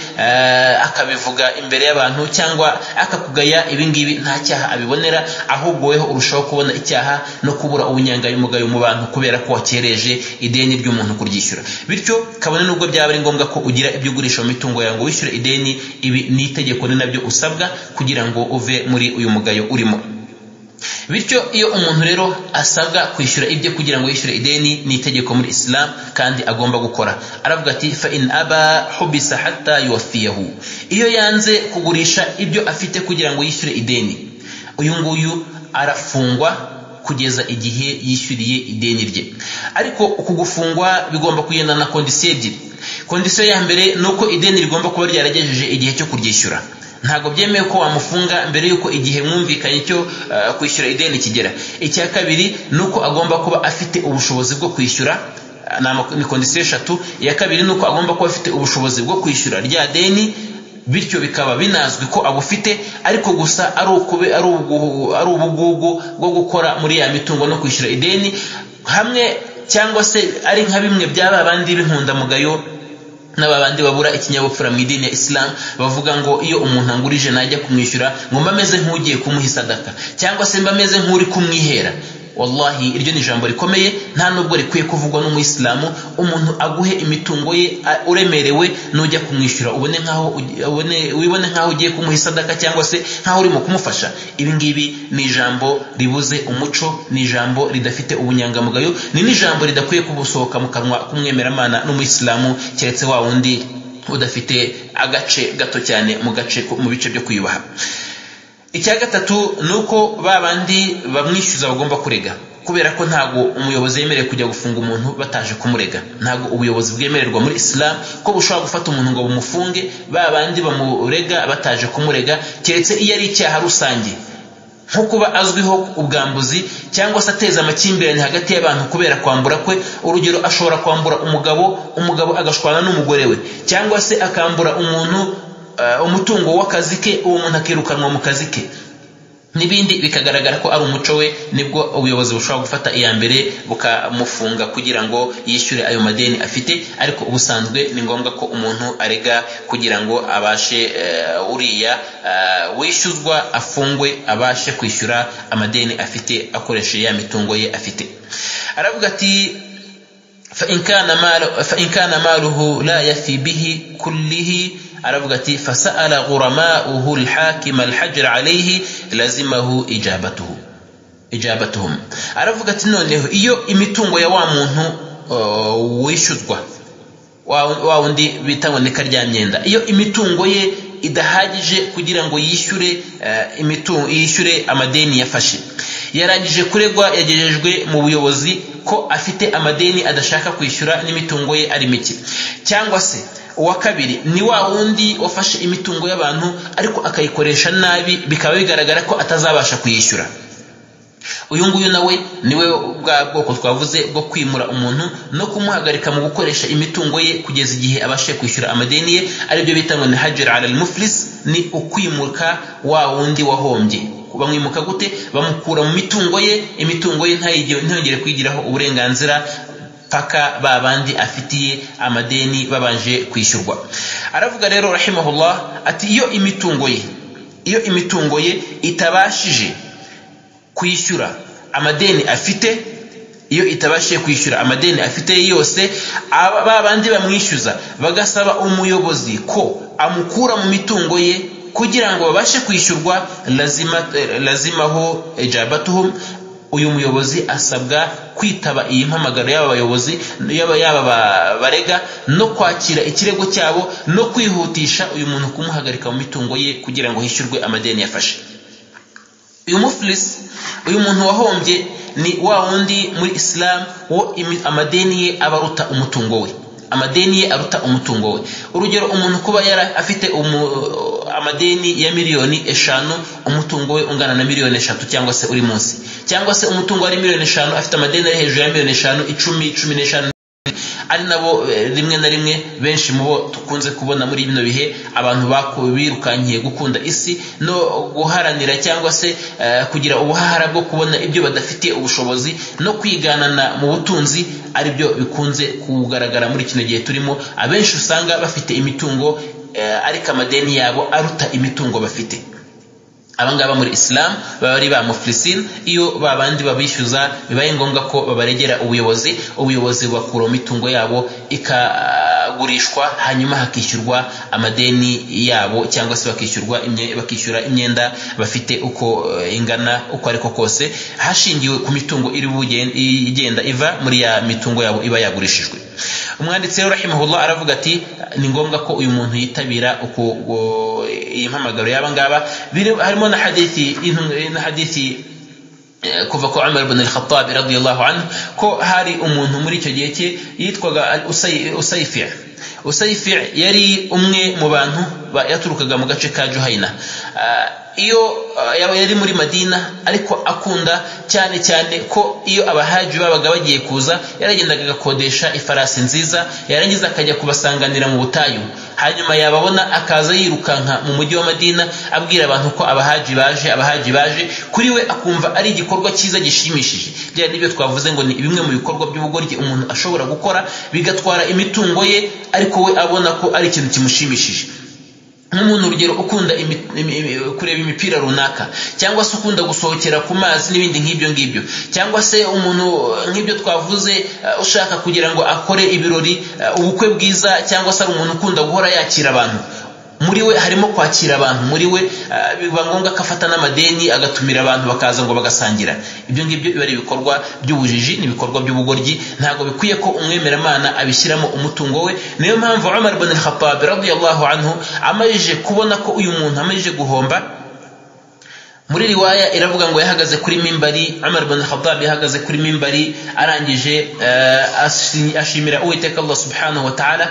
akabivuga imbere y'abantu cyangwa akakugaya, ibi ngibi nta cyaha abibonera, ahubwo weho urushaho kubona icyaha no kubura ubunyangamugayo mu bantu kubera ko wakereje ideni ry'umuntu kuryishyura. Bityo kabone nubwo byaba ari ngombwa ko ugira ibyo ugurisha mu mitungo yawe ngo wishyure ideni, ibi ni itegeko, ni nabyo usabwa kugira ngo uve muri uyu mugayo urimo. Bityo iyo umuntu rero asabwa kwishyura ibye kugira ngo yishyure ideni, ni itegeko muri Islam kandi agomba gukora. Aravuga ati fa in aba hubisa hatta yuwaffiyahu, iyo yanze kugurisha ibyo afite kugira ngo yishyure ideni, uyu nguyu arafungwa kugeza igihe yishyuriye ideni rye. Ariko uku gufungwa bigomba kugendana na condition ebyiri. Condition ya mbere ni uko ideni rigomba kuba ryaragejeje igihe cyo kuryishyura. Ntabwo byemewe ko wamufunga mbere y'uko igihe mwumvikanye cyo kwishyura ideni kigera. Icya kabiri ni uko agomba kuba afite ubushobozi bwo kwishyura. Ni condition eshatu. Iya kabiri ni uko agomba kuba afite ubushobozi bwo kwishyura rya deni, bityo bikaba binazwi ko abufite, ariko gusa ari ubugugu bwo gukora muri ya mitungo no kwishyura ideni hamwe, cyangwa se ari nka bimwe byaba bandi b'inkundamugayo n'ababandi babura ikinyabupfura mu idini ya Islam, bavuga ngo iyo umuntu angurije najya kumwishyura ngo mba meze nk'ugiye kumuha isadaka, cyangwa se mba meze nk'uri kumwihera. Wallahi iryo ni ijambo rikomeye, nta nubwo rikwiye kuvugwa n'umuyisilamu. Umuntu aguhe imitungo ye uremerewe, nujya kumwishyura ubone nkaho wibone nkaho ugiye kumuha isadaka cyangwa se nkaho urimo kumufasha. Ibi ngibi ni ijambo ribuze umuco, ni ijambo ridafite ubunyangamugayo, ni n'ijambo ridakwiye kubusohoka mu kanwa k'umwemeramana n'umuyisilamu, keretse wa wundi udafite agace gato cyane mu gace mu bice byo kwiyubaha. Icya gatatu nuko babandi bamwishyuza bagomba kurega, kubera ko ntago umuyobozi yemerewe kujya gufunga umuntu bataje kumurega. Ntago ubuyobozi bwemererwa muri Islam ko bushobora gufata umuntu ngo bumufunge babandi bamurega bataje kumurega, keretse iyo ari icyaha rusange nko kuba azwiho ubwambuzi cyangwa se ateza amakimbirane hagati y'abantu kubera kwambura kwe. Urugero, ashobora kwambura umugabo, umugabo agashwana n'umugore we, cyangwa se akambura umuntu umutungo w'akazi ke, uwo muntu akirukanwa mu kazi ke n'ibindi, bikagaragara ko ari umuco we. Nibwo ubuyobozi bushobora gufata iya mbere bukamufunga kugira ngo yishyure ayo madeni afite. Ariko ubusanzwe ni ngombwa ko umuntu arega kugira ngo abashe uriya wishyuzwa afungwe, abashe kwishyura amadeni afite akoresheje ya mitungo ye afite. Aravuga ati fa in kana maluhu la yafi bihi kullihi, aravuga ati fasa'ala ghurama'uhu al-hakim al-hajr alayhi lazimahu ijabatuhum. Aravuga ati noneho iyo imitungo ya wa muntu wishyuzwa wa wundi bita ngo ni karyamyenda, iyo imitungo ye idahagije kugira ngo yishyure imitungo, yishyure amadeni yafashe, yarangije kuregwa, yagejejwe mu buyobozi ko afite amadeni adashaka kwishyura n'imitungo ye ari mike, cyangwa se uwa kabiri ni wa wundi wafashe imitungo y'abantu ariko akayikoresha nabi bikaba bigaragara ko atazabasha kuyishyura. Uyu nguyu nawe niwe bwa bwoko twavuze bwo kwimura umuntu no kumuhagarika mu gukoresha imitungo ye kugeza igihe abashe kwishyura amadeni ye, aribyo bita ngo ni hajr ala al-muflis, ni ukwimuka wa wundi wahombye. Bamwimuka gute? Bamukura mu mitungo ye, imitungo ye ntayongere kwigiraho uburenganzira paka babandi afitiye amadeni babanje kwishyurwa. Aravuga rero rahimahullah ati iyo imitungo ye itabashije kwishyura amadeni afite, iyo itabashije kwishyura amadeni afite yose, babandi bamwishyuza bagasaba umuyobozi ko amukura mu mitungo ye kugira ngo babashe kwishyurwa, lazimaho ijabatuhum, uyu muyobozi asabwa kwitaba iyi mpamagaro y'aba bayobozi, yaba barega, no kwakira ikirego cyabo no kwihutisha uyu muntu kumuhagarika mu mitungo ye kugira ngo hishyurwe amadeni yafashe. Uyu muflis, uyu muntu wahombye, ni wa wundi muri Islam wo amadeni ye abaruta umutungo we, amadeni ye aruta umutungo we. Urugero, umuntu kuba yara afite amadeni ya 5 miliyoni, umutungo we ungana na 3 miliyoni cyangwa se uri munsi, cyangwa se umutungo ari 5 miliyoni afite amadeni ari hejuru ya 5 miliyoni, 10, 15, ari nabo rimwe na rimwe benshi mu bo tukunze kubona muri bino bihe abantu birukankiye gukunda isi no guharanira cyangwa se kugira ubuhahara bwo kubona ibyo badafitiye ubushobozi no kwiganana mu butunzi, aribyo bikunze kugaragara muri kino gihe turimo. Abenshi usanga bafite imitungo ariko amadeni yabo aruta imitungo bafite. Abangaba muri Islam baba ari ba muflisin, iyo babandi babishyuza bibaye ngombwa ko babaregera ubuyobozi, ubuyobozi bubakura imitungo yabo ikagurishwa, hanyuma hakishyurwa amadeni yabo cyangwa se bakishyura imyenda bafite uko ingana uko ariko kose, hashingiwe ku mitungo iri igenda iva muri ya mitungo yabo iba yagurishijwe. Umwanditsi rero rahimahullah aravuga ati ni ngombwa ko uyu muntu yitabira uko iyi mpamagaro y'aba ngaba. Harimo na hadithi kuva ku Umar ibn al-Khattab radiyallahu anhu ko hari umuntu muri icyo gihe cye yitwaga Usayfi. Usayfi yari umwe mu bantu yaturukaga mu gace ka Juhayna. Iyo yari muri Madina, ariko akunda cyane cyane ko iyo abahaji babaga bagiye kuza yaragendaga agakodesha ifarasi nziza, yarangiza akajya kubasanganira mu butayu, hanyuma yababona akaza yirukanka mu mujyi wa Madina abwira abantu ko abahaji baje, abahaji baje. Kuri we akumva ari igikorwa cyiza gishimishije. Byari nibyo twavuze ngo ni bimwe mu bikorwa by'ubugoryi umuntu ashobora gukora bigatwara imitungo ye, ariko we abona ko ari ikintu kimushimishije. Nk'umuntu urugero ukunda kureba imipira runaka, cyangwa se ukunda gusohokera ku mazi n'ibindi nk'ibyo ngibyo, cyangwa se umuntu nk'ibyo twavuze ushaka kugira ngo akore ibirori, ubukwe bwiza, cyangwa se ari umuntu ukunda guhora yakira abantu, muri we harimo kwakira abantu, muri we biba ngombwa ko afata n'amadeni agatumira abantu bakaza ngo bagasangira. Ibyo ngibyo biba ari ibikorwa by'ubujiji n'ibikorwa by'ubugoryi, ntabwo bikwiye ko umwemeramana abishyiramo umutungo we. Niyo mpamvu Umar ibn al-Khattab radiyallahu anhu amajije kubona ko uyu muntu amajije guhomba, muri riwaya iravuga ngo yahagaze kuri mimbari, Umar ibn al-Khattab yahagaze kuri mimbari arangije ashimira Uwiteka Allah subhanahu wa ta'ala,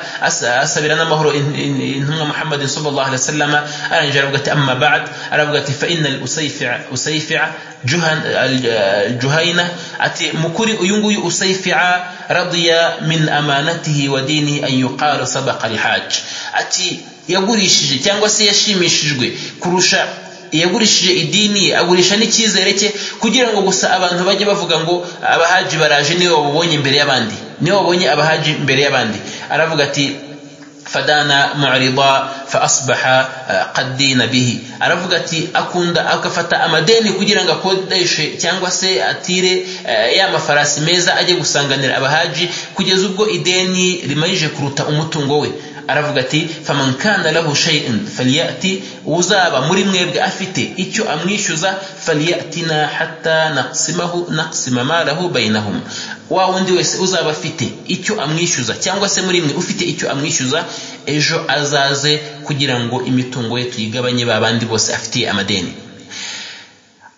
asabira n'amahoro intumwa Muhammad sallallahu alaihi wasallam, arangije aravuga ati amma ba'd, aravuga ati fa innal usayfi'a juhayna, ati mukuri uyu nguyu usayfi'a radiya min amanatihi wa dinihi an yuqalu sabaqa al-hajj, ati yagurishije cyangwa se yashimishijwe kurusha yagurishije idini ye, agurisha n'icyizere cye kugira ngo gusa abantu bajye bavuga ngo abahaji baraje, niwe wabonye imbere y'abandi, niwe wabonye abahaji imbere y'abandi. Aravuga ati fadana mu'rida fa asbaha qad dina bihi, aravuga ati akunda akafata amadeni kugira ngo akodeshe cyangwa se atire ya mafarasi meza ajye gusanganira abahaji, kugeza ubwo ideni rimayije kuruta umutungo we. Aravuga ati faman kana lahu shay'un falyati, uzaba muri mwebwe afite icyo amwishyuza, falyatina hatta naqsimahu naqsima malahu bainahum, wa wundi wese uzaba afite icyo amwishyuza cyangwa se muri mwe ufite icyo amwishyuza, ejo azaze kugira ngo imitungo ye tuyigabanye babandi bose afitiye amadeni.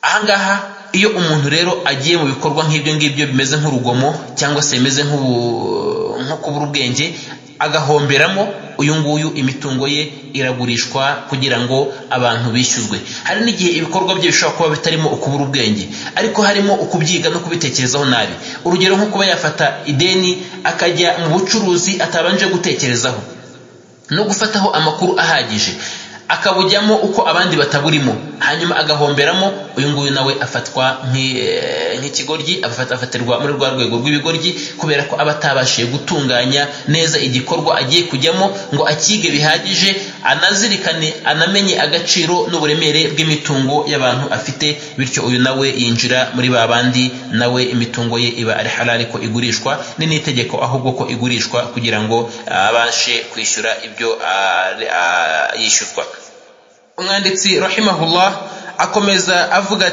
Ahangaha iyo umuntu rero agiye mu bikorwa nk'ibyo ngibyo bimeze nk'urugomo cyangwa se bimeze nko kubura ubwenge agahomberamo, uyu nguyu imitungo ye iragurishwa kugira ngo abantu bishyuzwe. Hari n'igihe ibikorwa bye bishobora kuba bitarimo ukubura ubwenge, ariko harimo ukubyiga no kubitekerezaho nabi. Urugero nko kuba yafata ideni akajya mu bucuruzi atabanje gutekerezaho no gufataho amakuru ahagije, akabujyamo uko abandi bataburimo, hanyuma agahomberamo, uyu nguyu nawe afatwa nk'ikigoryi, afatirwa muri rwa rwego rw'ibigoryi, kubera ko aba atabashije gutunganya neza igikorwa agiye kujyamo ngo akige bihagije, anazirikane anamenye agaciro n'uburemere bw'imitungo y'abantu afite. Bityo uyu nawe yinjira muri ba bandi, nawe imitungo ye iba ari halali ko igurishwa, ni n'itegeko ahubwo ko igurishwa kugira ngo abashe kwishyura ibyo yishyurwa. Umwanditsi rahimahullah akomeza avuga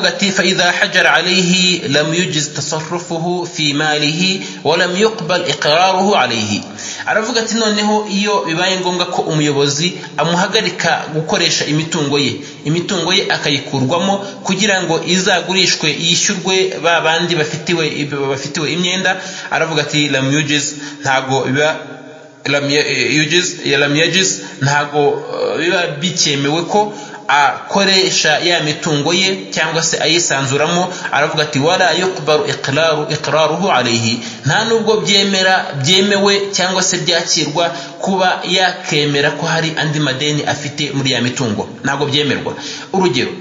ati fa idha hajara alayhi lam yujiz tasarrufuhu fi malihi wa lam yuqbal iqraruhu alayhi. Aravuga ati noneho iyo bibaye ngombwa ko umuyobozi amuhagarika gukoresha imitungo ye, imitungo ye akayikurwamo kugira ngo izagurishwe yishyurwe ba bandi bafitiwe imyenda, aravuga ati lam yujiz, ntago biba lam yajiz, ntago biba bikemewe ko akoresha ya mitungo ye cyangwa se ayisanzuramo. Aravuga ati wala yuqbaru iqraruhu alayhi, nta nubwo byemewe cyangwa se byakirwa kuba yakemera ko hari andi madeni afite muri ya mitungo, ntago byemerwa. Urugero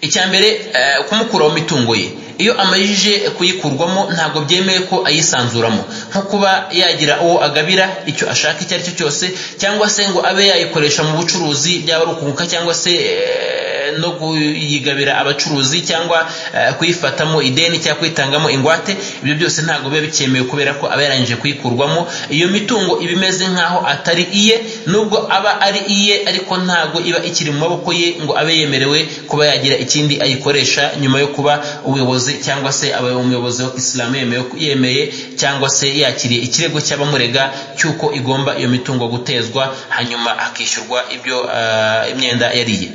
icya mbere, kumukura mu mitungo ye, iyo amajije kuyikurwamo ntabwo byemeye ko ayisanzuramo, nko kuba yagira uwo agabira icyo ashaka icyo ari cyo cyose, cyangwa se ngo abe yayikoresha mu bucuruzi, byaba ari ukunguka cyangwa se no kuyigabira abacuruzi, cyangwa kuyifatamo ideni cyangwa kuyitangamo ingwate. Ibyo byose ntabwo biba bikemewe kubera ko aba yarangije kuyikurwamo. Iyo mitungo iba imeze nkaho atari iye, nubwo aba ari iye ariko ntabwo iba ikiri mu maboko ye ngo abe yemerewe kuba yagira ikindi ayikoresha nyuma yo kuba ubuyobozi cyangwa se umuyobozi wa Islam yemeye cyangwa se yakiriye ikirego cy'abamurega cy'uko igomba iyo mitungo gutezwa, hanyuma akishyurwa ibyo imyenda yariye.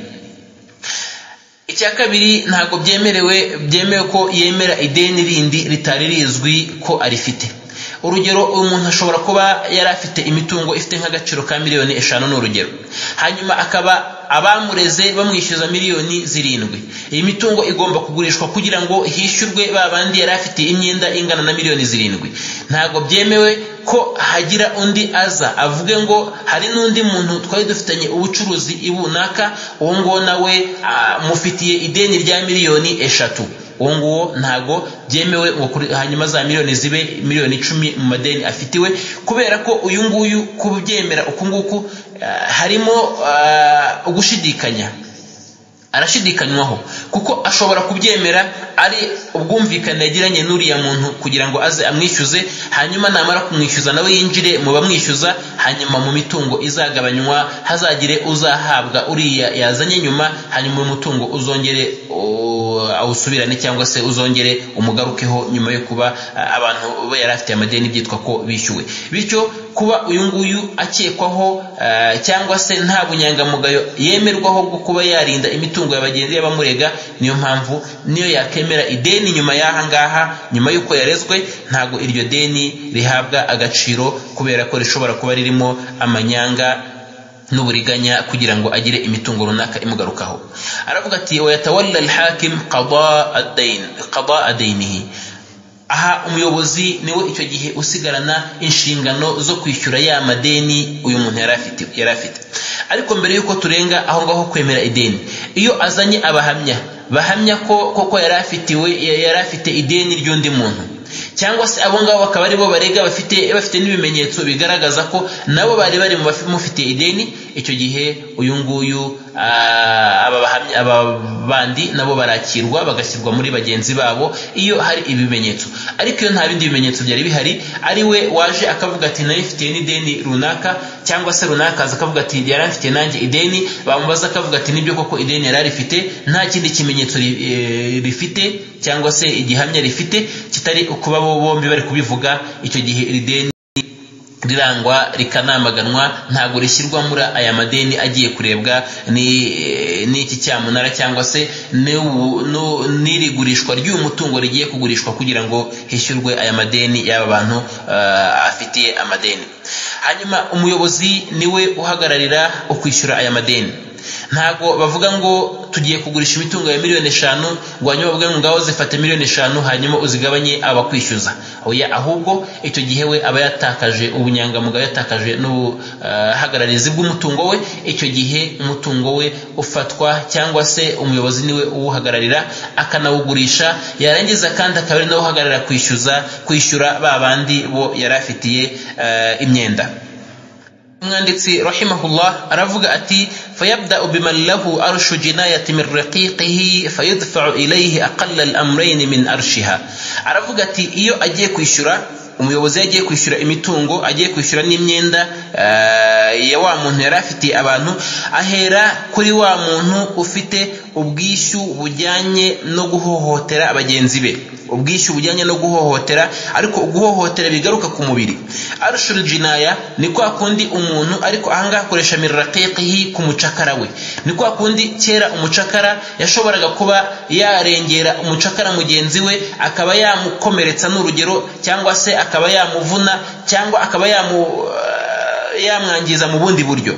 Icya kabiri, ntabwo byemewe ko yemera ideni rindi ritari rizwi ko arifite. Urugero, umuntu ashobora kuba yari afite imitungo ifite nk'agaciro ka 5,000,000 ni urugero, hanyuma akaba abamureze bamwishyuza 7,000,000. Iyi mitungo igomba kugurishwa kugira ngo hishyurwe ba bandi yari afite imyenda ingana na 7,000,000. Ntabwo byemewe ko hagira undi aza avuge ngo hari n'undi muntu twari dufitanye ubucuruzi ibunaka, uwo ngo nawe mufitiye ideni rya 3,000,000. Uwo nguwo ntago byemewe ngo hanyuma za miliyoni zibe miliyoni 10 mu madeni afitiwe, kubera ko uyu nguyu kubyemera uku nguku harimo ugushidikanya, arashidikanywaho, kuko ashobora kubyemera ari ubwumvikane yagiranye n'uriya muntu kugira ngo aze amwishyuze, hanyuma namara kumwishyuza nawe yinjire mu bamwishyuza, hanyuma mu mitungo izagabanywa hazagire uzahabwa uriya yazanye nyuma, hanyuma umutungo uzongere awusubirane cyangwa se uzongere umugarukeho nyuma yo kuba abantu yari afite amadeni byitwa ko bishyuwe. Bityo kuba uyu nguyu akekwaho cyangwa se nta bunyangamugayo yemerwaho bwo kuba yarinda imitungo y'abagenzi y'abamurega, niyo mpamvu niyo yakemera ideni nyuma y'aha ngaha, nyuma y'uko yarezwe, ntago iryo deni rihabwa agaciro kubera ko rishobora kuba ririmo amanyanga n'uburiganya kugira ngo agire imitungo runaka imugarukaho. Aravuga ati wa yatawalla al-hakim qada ad-dayn qada ad-daynihi. Aha umuyobozi niwe icyo gihe usigarana inshingano zo kwishyura ya madeni uyu muntu yari afite. Ariko mbere yuko turenga aho ngaho kwemera ideni, iyo azanye abahamya bahamya ko koko yari afite ideni ry'undi muntu, cyangwa se abo ngabo bakaba ari bo barega bafite n'ibimenyetso bigaragaza ko nabo bari bari mufite ideni, icyo gihe uyu nguyu aba bandi nabo barakirwa bagashyirwa muri bagenzi babo iyo hari ibimenyetso. Ariko iyo nta bindi bimenyetso byari bihari, ari we waje akavuga ati narifitiye n'ideni runaka, cyangwa se runaka aza akavuga ati yaramfitiye nanjye ideni, bamubaza akavuga ati nibyo koko ideni yararifite, nta kindi kimenyetso rifite cyangwa se igihamya rifite kitari ukuba bo bombi bari kubivuga, icyo gihe iri deni rirangwa rikanamaganwa, ntago rishyirwa muri aya madeni agiye kurebwa n'iki cyamunara cyangwa se n'irigurishwa ry'uyu mutungo rigiye kugurishwa kugira ngo hishyurwe aya madeni y'aba bantu afitiye amadeni. Hanyuma umuyobozi niwe uhagararira ukwishyura aya madeni. Ntago bavuga ngo tugiye kugurisha imitungo ya miliyoni 5 ngo hanyuma bavuge ngo ngaho zifate miliyoni 5 hanyuma uzigabanye abakwishyuza. Oya, ahubwo icyo gihe we aba yatakaje ubunyangamugayo, yatakaje n'ubuhagararizi bw'umutungo we. Icyo gihe umutungo we ufatwa cyangwa se umuyobozi niwe uwuhagararira akanawugurisha, yarangiza kandi akaba ari nawe uhagararira kwishyura ba bandi bo yari afitiye imyenda. Umwanditsi rahimahullah aravuga ati fayabda'u biman lahu arshu jinayati min raqiqihi fayudfa'u ilayhi aqalla al-amrayn min arshiha. Aravuga ati iyo agiye kwishyura, umuyobozi yagiye kwishyura imitungo, agiye kwishyura n'imyenda ya wa muntu yari afitiye abantu, ahera kuri wa muntu ufite ubwishyu bujyanye no guhohotera bagenzi be, ubwishyu bujyanye no guhohotera, ariko guhohotera bigaruka ku mubiri. Arshul jinaya ni kwa kundi umuntu, ariko ahangaha akoresha mirraqiqihi ku mucakara we, ni kwa kundi kera umucakara yashoboraga kuba yarengera umucakara mugenzi we akaba yamukomeretsa n'urugero, cyangwa se akaba yamuvuna, cyangwa akaba yamwangiza mu bundi buryo.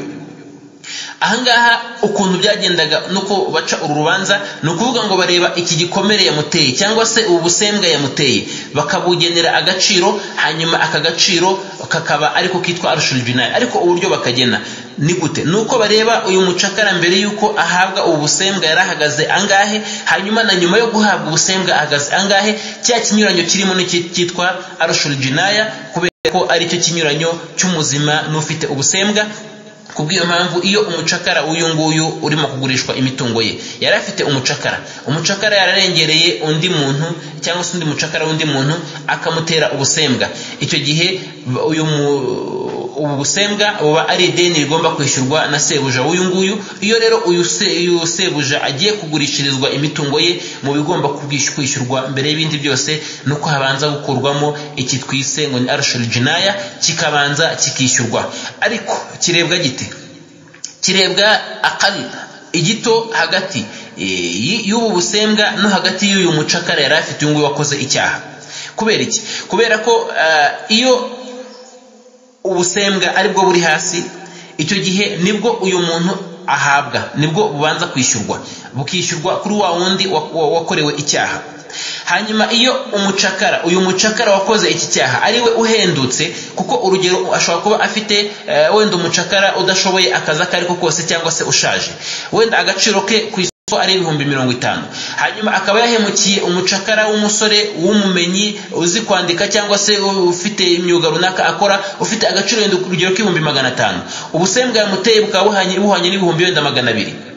Ahangaha ukuntu byagendaga nuko baca uru rubanza, ni ukuvuga ngo bareba iki gikomere yamuteye cyangwa se ubu busembwa yamuteye, bakabugenera agaciro, hanyuma aka gaciro kakaba ariko kitwa arshul jinaya. Ariko uburyo bakagena ni gute? Nuko bareba uyu mucakara mbere yuko ahabwa ubu busembwa yarahagaze angahe, hanyuma na nyuma yo guhabwa ubusembwa ahagaze angahe, cya kinyuranyo kirimo n'ikitwa arshul jinaya, kubera ko ari cyo kinyuranyo cy'umuzima n'ufite ubusembwa. Kubw'iyo mpamvu iyo umucakara uyu nguyu urimo kugurishwa imitungo ye yari afite umucakara yararengereye undi muntu cyangwa se undi mucakara w'undi muntu akamutera ubusembwa, icyo gihe uyu ubu busembwa buba ari ideni rigomba kwishyurwa na sebuja w'uyu nguyu. Iyo rero uyu sebuja agiye kugurishirizwa imitungo ye, mu bigomba kwishyurwa mbere y'ibindi byose nuko habanza gukurwamo iki twise ngo ni arshul jinaya, kikabanza kikishyurwa. Ariko kirebwa gite? Kirebwa aqal, igito hagati y'ubu busembwa no hagati y'uyu mucakara yari afite uyu nguyu wakoze icyaha. Kubera iki? Kubera ko iyo ubusembwa aribwo buri hasi, icyo gihe nibwo uyu muntu ahabwa, nibwo bubanza kwishyurwa, bukishyurwa kuri wa wundi wakorewe icyaha. Hanyuma iyo umucakara, uyu mucakara wakoze iki cyaha ari we uhendutse, kuko urugero ashobora kuba afite wenda umucakara udashoboye akazi akariko kose cyangwa se ushaje, wenda agaciro ke ku ko ari 50,000, hanyuma akaba yahemukiye umucakara w'umusore w'umumenyi uzi kwandika cyangwa se ufite imyuga runaka akora, ufite agaciro wenda urugero k'500,000, ubusembwa yamuteye bukaba buhanye n'ibihumbi wenda 200.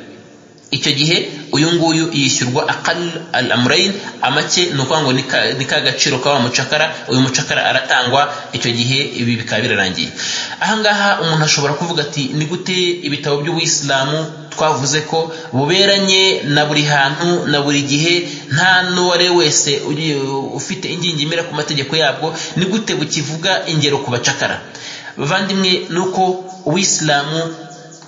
Icyo gihe uyu nguyu yishyurwa aqal al-amrayn, amake ni ukuvuga ngo ni ka gaciro ka wa mucakara, uyu mucakara aratangwa. Icyo gihe ibi bikaba birarangiye. Ahangaha umuntu ashobora kuvuga ati ni gute ibitabo by'Ubuyisilamu twavuze ko buberanye na buri hantu na buri gihe, nta n'uwari wese ufite ingingimira ku mategeko yabwo, ni gute bukivuga ingero ku bacakara? Bavandimwe, nuko Ubuyisilamu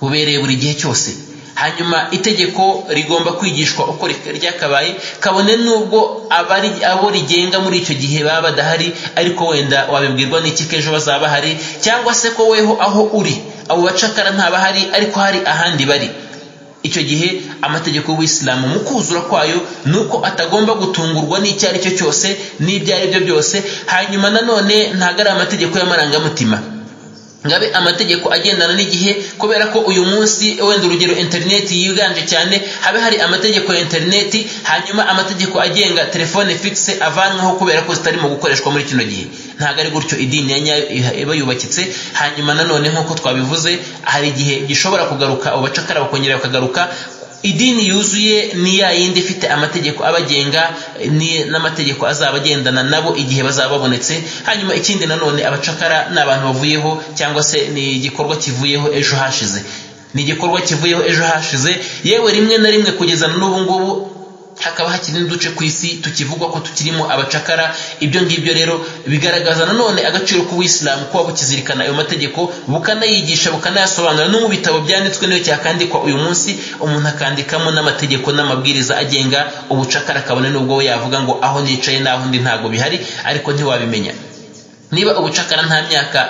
bubereye buri gihe cyose, hanyuma itegeko rigomba kwigishwa uko ryakabaye, kabone nubwo abo rigenga muri icyo gihe baba badahari, ariko wenda wabibwirwa n'iki ko ejo bazaba bahari, cyangwa se ko weho aho uri abo bacakara ntabahari ariko hari ahandi bari. Icyo gihe amategeko y'Ubuyisilamu mu kuzura kwayo nuko atagomba gutungurwa n'icyo ari cyo cyose n'ibyo ari byo byose. Hanyuma nanone ntago ari amategeko y'amarangamutima, ngabe amategeko agendana n'igihe, kubera ko uyu munsi wenda urugero internet yiganje cyane, habe hari amategeko ya internet, hanyuma amategeko agenga telefone fixe avanwaho kubera ko zitarimo gukoreshwa muri kino gihe. Ntago ari gutyo idini ya nyayo iba yubakitse. Hanyuma nanone nk'uko twabivuze, hari igihe gishobora kugaruka abo bacakara bakongera bakagaruka. Idini yuzuye ni ya yindi ifite amategeko abagenga n'amategeko azaba agendana nabo igihe bazaba babonetse. Hanyuma ikindi nanone, abacakara ni abantu bavuyeho, cyangwa se ni igikorwa kivuyeho ejo hashize, ni igikorwa kivuyeho ejo hashize, yewe rimwe na rimwe kugeza n'ubu ngubu hakaba hakiri n'uduce ku isi tukivugwa ko tukirimo abacakara. Ibyo ngibyo rero bigaragaza nanone agaciro k'Ubuyisilamu, kuba bukizirikana ayo mategeko, bukanayigisha, bukanayasobanura. No mu bitabo byanditswe niyo cyakandikwa uyu munsi, umuntu akandikamo n'amategeko n'amabwiriza agenga ubucakara, kabone n'ubwo we yavuga ngo aho nicaye n'aho ndi ntago bihari, ariko ntiwabimenya. Niba ubucakara nta myaka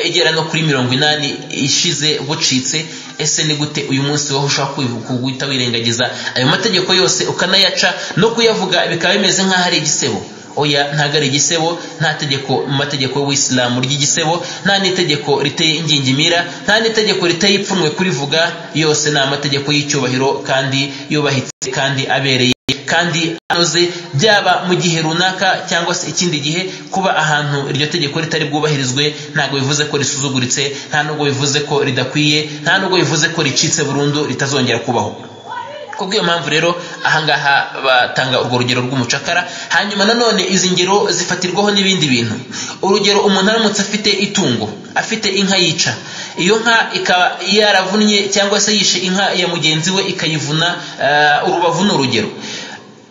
igera no kuri 80 ishize bucitse, ese ni gute uyu munsi wowe ushobora guhita wirengagiza ayo mategeko yose ukanayaca, no kuyavuga bikaba bimeze nk'aho ari igisebo? Oya, ntago ari igisebo. Nta tegeko mu mategeko y'Ubuyisilamu ry'igisebo, nta n'itegeko riteye ingingimira, nta n'itegeko riteye ipfunwe kurivuga. Yose ni amategeko y'icyubahiro kandi yubahitse kandi abereye kandi anoze, byaba mu gihe runaka cyangwa se ikindi gihe. Kuba ahantu iryo tegeko ritari bwubahirizwe ntabwo bivuze ko risuzuguritse, nta nubwo bivuze ko ridakwiye, nta nubwo bivuze ko ricitse burundu ritazongera kubaho. Kubw'iyo mpamvu rero ahangaha batanga urwo rugero rw'umucakara. Hanyuma nanone izi ngero zifatirwaho n'ibindi bintu. Urugero, umuntu aramutse afite itungo, afite inka yica, iyo nka ikaba yaravunnye cyangwa se yishe inka ya mugenzi we ikayivuna urubavu, ni urugero.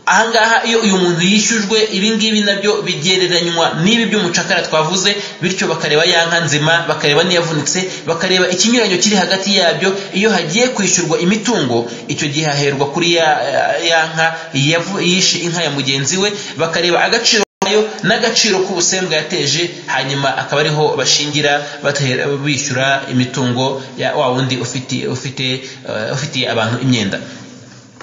Ahangaha iyo uyu muntu yishyujwe, ibi ngibi nabyo bigereranywa n'ibi by'umucakara twavuze, bityo bakareba ya nka nzima, bakareba n'iyavunitse, bakareba ikinyuranyo kiri hagati yabyo. Iyo hagiye kwishyurwa imitungo, icyo gihe haherwa kuri ya nka yishe inka ya mugenzi we, bakareba agaciro kayo n'agaciro k'ubusembwa yateje, hanyuma akaba ariho bashingira bishyura imitungo ya wa wundi ufitiye abantu imyenda.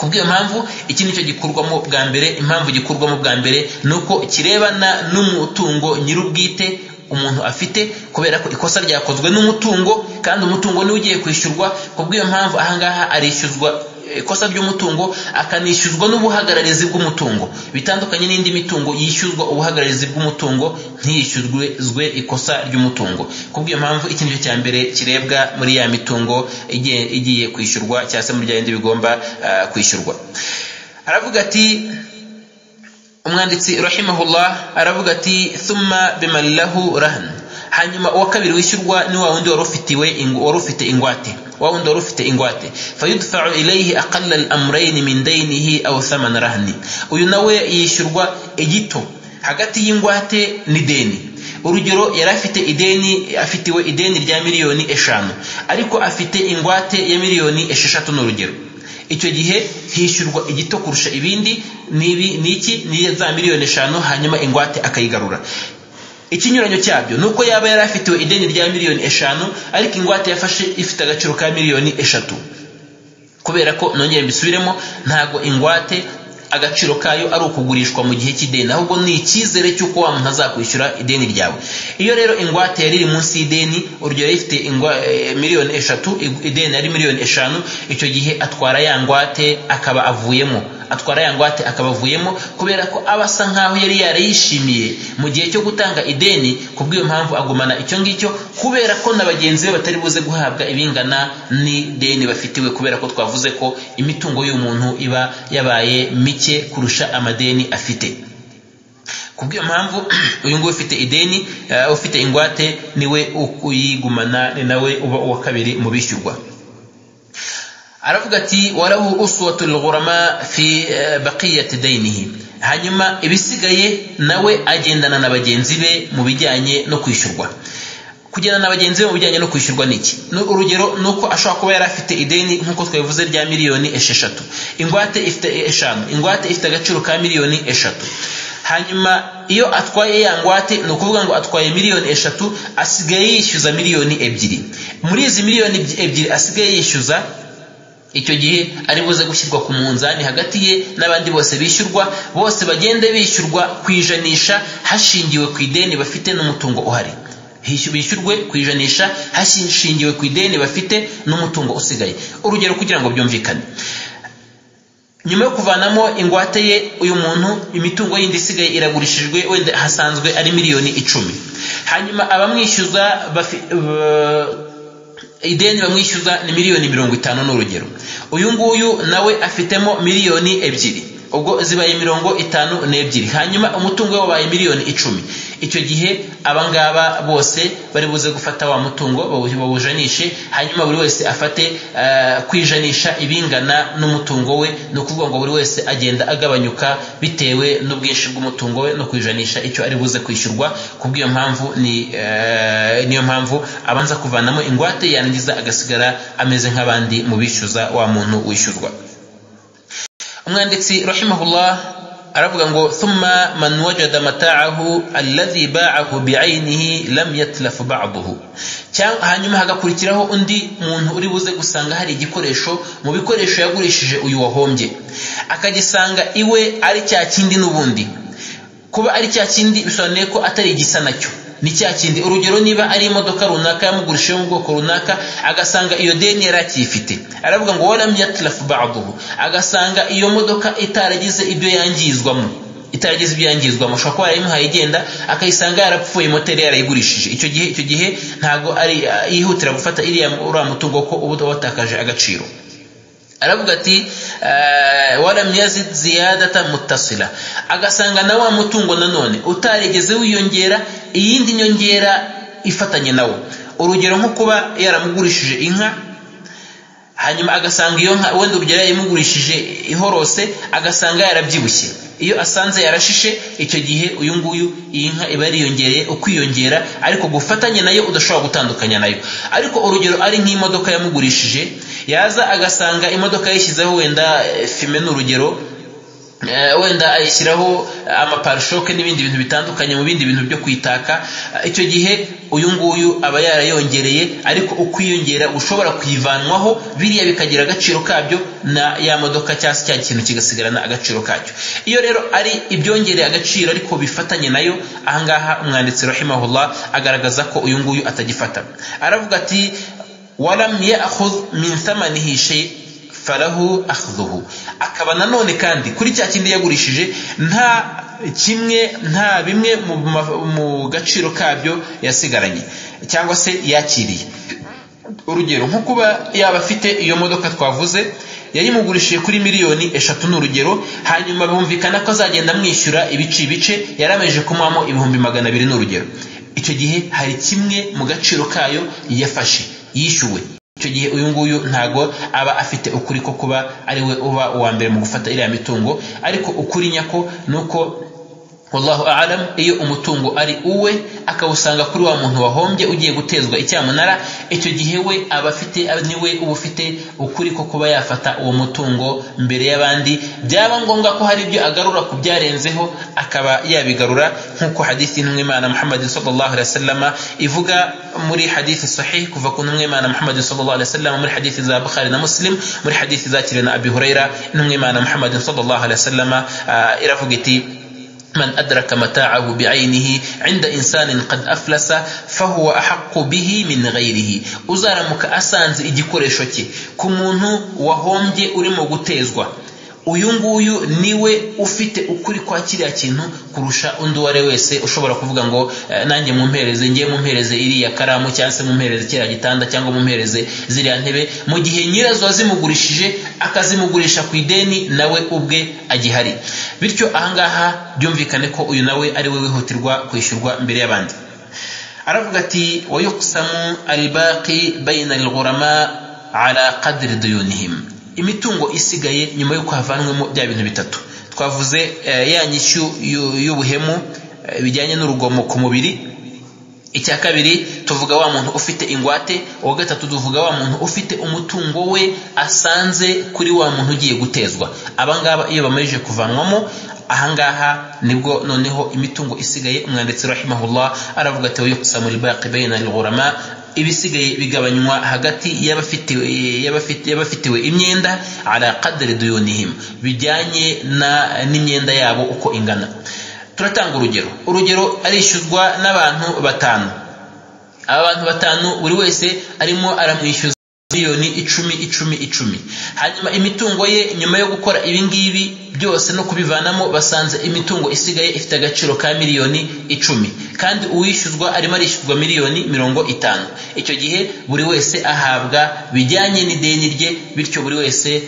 Kubw'iyo mpamvu iki nicyo gikurwamo bwa mbere. Impamvu gikurwamo bwa mbere nuko kirebana n'umutungo nyir'ubwite umuntu afite, kubera ko ikosa ryakozwe n'umutungo kandi umutungo niwe ugiye kwishyurwa. Kubw'iyo mpamvu ahangaha arishyuzwa ikosa ry'umutungo, akanishyuzwa n'ubuhagararizi bw'umutungo, bitandukanye n'indi mitungo yishyuzwa ubuhagararizi bw'umutungo ntiyishyuzwe ikosa ry'umutungo. Kubw'iyo mpamvu iki nicyo cya mbere kirebwa muri ya mitungo igiye kwishyurwa cyangwa se muri bya bindi bigomba kwishyurwa. Aravuga ati umwanditsi rahimahullah, aravuga ati thumma biman lahu rahn. Hanyuma uwa kabiri wishyurwa ni wa wundi wari ufite ingwate, wa wundi wari ufite ingwate, fayudfa'u ilayhi aqalla al-amrayn min daynihi aw thaman rahni. Uyu nawe yishyurwa igito hagati y'ingwate n'ideni. Urugero, yari afite ideni, afitiwe ideni rya 5,000,000, ariko afite ingwate ya 6,000,000 n'urugero. Icyo gihe hishyurwa igito kurusha ibindi, niki ni za 5,000,000, hanyuma ingwate akayigarura. Ikinyuranyo cyabyo nuko yaba yari afitiwe ideni rya 5,000,000, ariko ingwate yafashe ifite agaciro ka 3,000,000. Kubera ko nongeye mbisubiremo, ntago ingwate agaciro kayo ari ukugurishwa mu gihe cy'ideni, ahubwo ni icyizere cy'uko wa muntu azakwishyura ideni ryawe. Iyo rero ingwate yari iri munsi y'ideni, urugero ifite 3 miliyoni, ideni ari miliyoni 5, icyo gihe atwara ya ngwate akaba avuyemo, atwara ya ngwate akaba avuyemo, kubera ko aba asa nkaho yari yarayishimiye mu gihe cyo gutanga ideni. Kubw'iyo mpamvu agumana icyo ngicyo, kubera ko na bagenzi be batari buze guhabwa ibingana n'ideni bafitiwe, kubera ko twavuze ko imitungo y'umuntu iba yabaye mike kurusha amadeni afite. Kubw'iyo mpamvu uyu nguyu ufite ideni, ufite ingwate, niwe uyigumana, ni nawe uba uwa kabiri mu bishyurwa. Aravuga ati: "Walahu uswatu lghurama fi baqiyati daynihi." Hanyuma ibisigaye nawe agendana na bagenzi be mu bijyanye no kwishyurwa. Kugendana na bagenzi be mu bijyanye no kwishyurwa ni iki? Urugero ni uko ashobora kuba yari afite ideni, nk'uko twabivuze, rya miliyoni 6, ingwate ifite 5, ingwate ifite agaciro ka miliyoni 3. Hanyuma iyo atwaye ya ngwate, ni ukuvuga ngo atwaye miliyoni 3, asigaye yishyuza miliyoni 2. Muri izi miliyoni 2 asigaye yishyuza, icyo gihe ari buze gushyirwa ku munzani hagati ye n'abandi bose bishyurwa. Bose bagende bishyurwa ku ijanisha hashingiwe ku ideni bafite n'umutungo uhari. Bishyurwe ku ijanisha hashingiwe ku ideni bafite n'umutungo usigaye. Urugero, kugira ngo byumvikane, nyuma yo kuvanamo ingwate ye, uyu muntu imitungo yindi isigaye iragurishijwe, wenda hasanzwe ari miliyoni 10. Hanyuma abamwishyuza, ideni bamwishyuza ni miliyoni 50, ni urugero. Uyu nguyu nawe afitemo miliyoni 2, ubwo zibaye 52. Hanyuma umutungo we wabaye miliyoni 10. Icyo gihe abangaba bose bari buze gufata wa mutungo bawujanishe, hanyuma buri wese afate kwijanisha ibingana n'umutungo we. Ni ukuvuga ngo buri wese agenda agabanyuka bitewe n'ubwinshi bw'umutungo we no kwijanisha icyo ari buze kwishyurwa. Kubw'iyo mpamvu ni niyo mpamvu abanza kuvanamo ingwate, yarangiza agasigara ameze nk'abandi mu bishyuza wa muntu wishyurwa. Umwanditsi rahimahullah aravuga ngo: "Thumma man wajada mata'ahu alladhi ba'ahu bi'aynihi lam yatlaf ba'dahu." Hanyuma hagakurikiraho undi muntu uri buze gusanga hari igikoresho mu bikoresho yagurishije uyu wahombye, akagisanga iwe ari cya kindi n'ubundi. Kuba ari cya kindi bisobanuye ko atari igisa nacyo, ni cya kindi. Urugero, niba ari imodoka runaka yamugurishije mu bwoko runaka, agasanga iyo deni yari akiyifite, aravuga ngo: "Walam yatlaf ba'duhu", agasanga iyo modoka itaragize ibyo yangizwamo, itaragize ibyo yangizwamo. Ashobora kuba yarayimuhaye igenda, akayisanga yarapfuye, moteri yarayigurishije. Icyo gihe ntabwo ari yihutira gufata uriya mutungo ko uba watakaje agaciro. Aravuga ati: "Walam yazid ziyadata muttasila", agasanga na wa mutungo nanone utarigeze wiyongera iyindi nyongera ifatanye nawo. Urugero, nko kuba yaramugurishije inka, hanyuma agasanga iyo nka, wenda urugero yayimugurishije ihorose, agasanga yarabyibushye. Iyo asanze yarashishe, icyo gihe uyu nguyu iyi nka iba yariyongereye ukwiyongera ariko gufatanya nayo, udashobora gutandukanya nayo. Ariko urugero ari nk'imodoka yamugurishije, yaza agasanga imodoka yayishyizeho wenda fumé, ni urugero, wenda ayishyiraho amapare-chocs n'ibindi bintu bitandukanye mu bindi bintu byo kwitaka, icyo gihe uyu nguyu aba yarayongereye, ariko ukwiyongera ushobora kuyivanwaho, biriya bikagira agaciro kabyo, na ya modoka cyangwa se cya kintu kigasigarana agaciro kacyo. Iyo rero ari ibyongereye agaciro ariko bifatanye nayo, ahangaha umwanditsi rahimahullah agaragaza ko uyu nguyu atagifata. Aravuga ati: "Walam ya'khudh min thamanihi shay falahu akhdhuhu." Akaba nanone kandi kuri cya kindi yagurishije nta kimwe, nta bimwe mu gaciro kabyo yasigaranye cyangwa se yakiriye. Urugero, nko kuba yaba afite iyo modoka twavuze, yayimugurishije kuri miliyoni 3, ni urugero, hanyuma bumvikana ko azagenda amwishyura ibice ibice, yarameje kumuhamo 200,000, ni urugero. Icyo gihe hari kimwe mu gaciro kayo yafashe, yishyuwe. Icyo gihe uyu nguyu ntago aba afite ukuri ko kuba ari we uba uwa mbere mu gufata iriya mitungo, ariko ukuri nyako ni uko Wallahu a'lam, iyo umutungo ari uwe akawusanga kuri wa muntu wahombye ugiye gutezwa icyamunara, icyo gihe we abafite niwe uba ufite ukuri ko kuba yafata uwo mutungo mbere y'abandi. Byaba ngombwa ko hari ibyo agarura ku byarenzeho akaba yabigarura, nk'uko hadithi y'intumwa Imana Muhammad sallallahu alaihi wasallam ivuga muri hadithi sahih kuva ku ntumwa Imana Muhammad sallallahu alaihi wasallam, muri hadithi za Bukhari na Muslim, muri hadithi zakiriwe na Abi Huraira, intumwa Imana Muhammad sallallahu alaihi wasallam iravuga iti: من أدرك متاعه بعينه عند إنسان قد أفلس فهو أحق به من غيره. Uzaramuka asanze igikoresho cye ku muntu wahombye urimo gutezwa, uyu nguyu niwe ufite ukuri kwa kiriya kintu kurusha undi uwo ari wese ushobora kuvuga ngo nanjye mumpereze, ngiye mumpereze iriya karamu, cyangwa se mumpereze kiriya gitanda, cyangwa mumpereze ziriya ntebe, mu gihe nyirazo wazimugurishije akazimugurisha ku ideni nawe ubwe agihari. Bityo ahangaha byumvikane ko uyu nawe ari we wihutirwa kwishyurwa mbere y'abandi. Aravuga ati: wayuqsamu albaqi bayna alghurama ala qadri duyunihim. Imitungo isigaye nyuma y'uko havanwemo bya bintu bitatu twavuze, ya nyishyu y'ubuhemu bijyanye n'urugomo ku mubiri, icya kabiri tuvuga wa muntu ufite ingwate, uwa gatatu tuvuga wa muntu ufite umutungo we asanze kuri wa muntu ugiye gutezwa. Abangaba iyo bamajije kuvanwamo, ahangaha nibwo noneho imitungo isigaye, umwanditsi rahimahullah aravuga ati: yuqsamu albaqi bayna alghurama, ibisigaye bigabanywa hagati y'abafitiwe imyenda ala qadri duyunihim, bijyanye n'imyenda yabo uko ingana. Turatanga urugero. Urugero, arishyuzwa n'abantu batanu. Aba bantu batanu buri wese arimo aramwishyuza miliyoni 10 10 10. Hanyuma imitungo ye nyuma yo gukora ibi ngibi byose no kubivanamo, basanze imitungo isigaye ifite agaciro ka miliyoni 10, kandi uwishyuzwa arimo arishyuzwa miliyoni 50. Icyo gihe buri wese ahabwa bijyanye n'ideni rye, bityo buri wese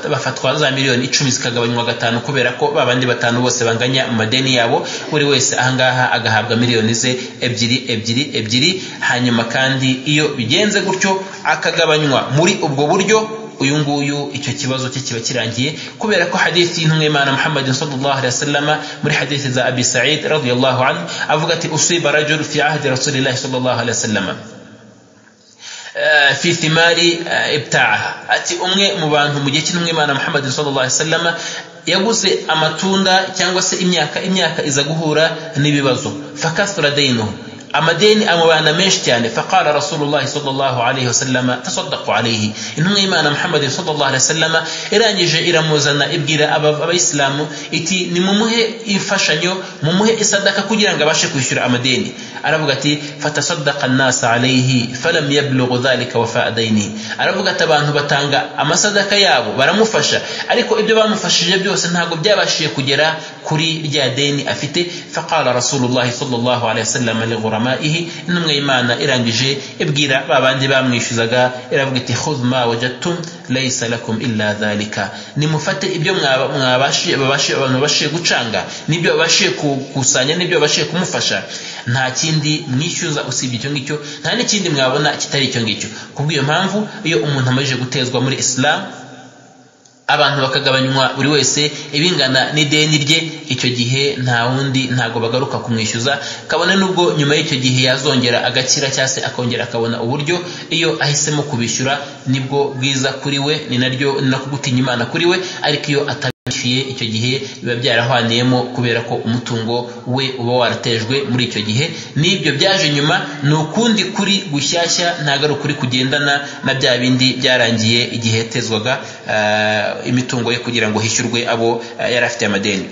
bafatwa za miliyoni 10 zikagabanywa 5, kubera ko babandi batanu bose banganya mu madeni yabo. Buri wese ahangaha agahabwa miliyoni ze 2 2 2. Hanyuma kandi iyo bigenze gutyo akagabanywa muri ubwo buryo, uyu nguyu icyo kibazo cye kiba kirangiye, kubera ko hadithi y'intumwa Imana Muhammad sallallahu alaihi wasallam muri hadithi za Abi Sa'id radiyallahu anhu avuga ati: usiba rajul fi ahdi Rasulillah sallallahu alaihi wasallam fi thimari ibta'aha. Ati umwe mu bantu mu gihe cy'intumwa Imana Muhammad sallallahu alaihi wasallam yaguze amatunda cyangwa se imyaka iza guhura n'ibibazo, fakathura daynuhu, amadeni amubana menshi cyane. Faqala Rasulullah sallallahu alayhi wasallam tasaddaqu alayhi. Intumwa y'Imana Muhammad sallallahu alayhi wasallam irangije iramuzana ibwira abayisilamu iti: nimumuhe imfashanyo, mumuhe isadaka kugira ngo abashe kwishyura amadeni. Aravuga ati: fatasaddaqa an-nas alayhi falam yablugh dhalika wafa'a dayni. Aravuga ati abantu batanga amasadaka yabo baramufasha, ariko ibyo bamufashije byose ntago byabashije kugera kuri rya deni afite. Faqala Rasulullah sallallahu alayhi wasallam li ghurama'ihi, intumwa y'Imana irangije ibwira babandi bamwishyuzaga iravuga iti: khudh ma wajadtum laysa lakum illa dhalika. Nimufate ibyo mwabashije abantu babashije gucanga, nibyo babashije kukusanya, nibyo babashije kumufasha, nta kindi mwishyuza usibye icyo ngicyo, nta n'ikindi mwabona kitari icyo ngicyo. Kubw'iyo mpamvu iyo umuntu amajije gutezwa muri Islam, abantu bakagabanywa buri wese ibingana n'ideni rye, icyo gihe nta wundi ntago bagaruka kumwishyuza, kabone nubwo nyuma y'icyo gihe yazongera agakira cyangwa se akongera akabona uburyo. Iyo ahisemo kubishyura nibwo bwiza kuri we, ni naryo no kugutinya Imana kuri we, ariko iyo atabishyuye icyo gihe biba byarahwaniyemo, kubera ko umutungo we uba waratejwe muri icyo gihe. N'ibyo byaje nyuma ni ukundi kuri gushyashya, ntago ari ukuri kugendana na bya bindi byarangiye igihe yatezwaga imitungo ye kugira ngo hishyurwe abo yari afite amadeni.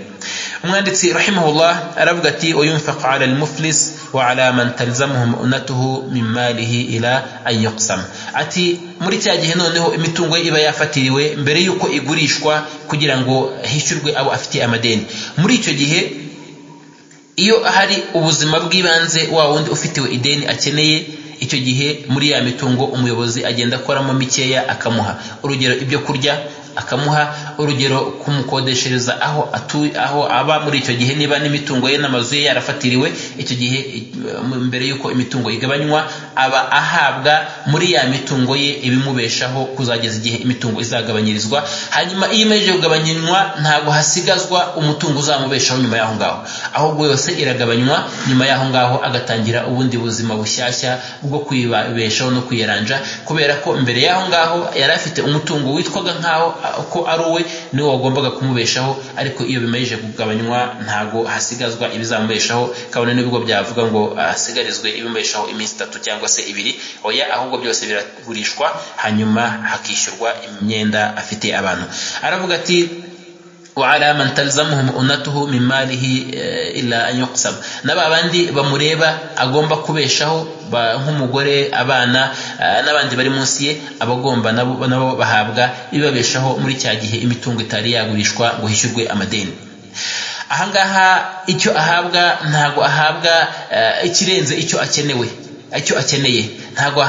Umwanditsi rahimahullah aravuga ati: wayunfaqu ala al-muflis wa ala man talzamuhu mu'natuhu min malihi ila an yuqsam. Ati muri cya gihe noneho imitungo ye iba yafatiriwe mbere yuko igurishwa kugira ngo hishyurwe abo afite amadeni. Muri icyo gihe iyo hari ubuzima bw'ibanze wa wundi ufitiwe ideni akeneye, icyo gihe muri ya mitungo umuyobozi agenda akoramo mikeya akamuha. Urugero ibyo kurya akamuha, urugero kumukodeshereza aho atuye, aho aba muri icyo gihe, niba n'imitungo ye n'amazu ye yarafatiriwe icyo gihe mbere yuko imitungo igabanywa, aba ahabwa muri ya mitungo ye ibimubeshaho kuzageza igihe imitungo izagabanyirizwa. Hanyuma iyo imaze kugabanywa ntabwo hasigazwa umutungo uzamubeshaho nyuma y'aho ngaho, ahubwo yose iragabanywa nyuma y'aho ngaho agatangira ubundi buzima bushyashya bwo kwibeshaho no kwiyaranja, kubera ko mbere y'aho ngaho yari afite umutungo witwaga nkaho ko ari uwe, niwo wagombaga kumubeshaho, ariko iyo bimaze kugabanywa ntago hasigazwa ibizamubeshaho, kabone n'ibigo byavuga ngo hasigarizwe ibimubeshaho iminsi 3 cyangwa se 2, oya, ahubwo byose biragurishwa hanyuma hakishyurwa imyenda afite abantu. Aravuga ati وعلى من تلزمه مؤنته من ماله إلا أن يقسم, naba bandi bamureba agomba kubeshaho nk'umugore, abana n'abandi bari munsi ye, abagomba nabo bahabwa ibibabeshaho muri cya gihe imitungo itari yagurishwa ngo hishyurwe amadeni. Ahangaha icyo ahabwa ntago ahabwa ikirenze icyo akenewe, icyo akeneye, ntago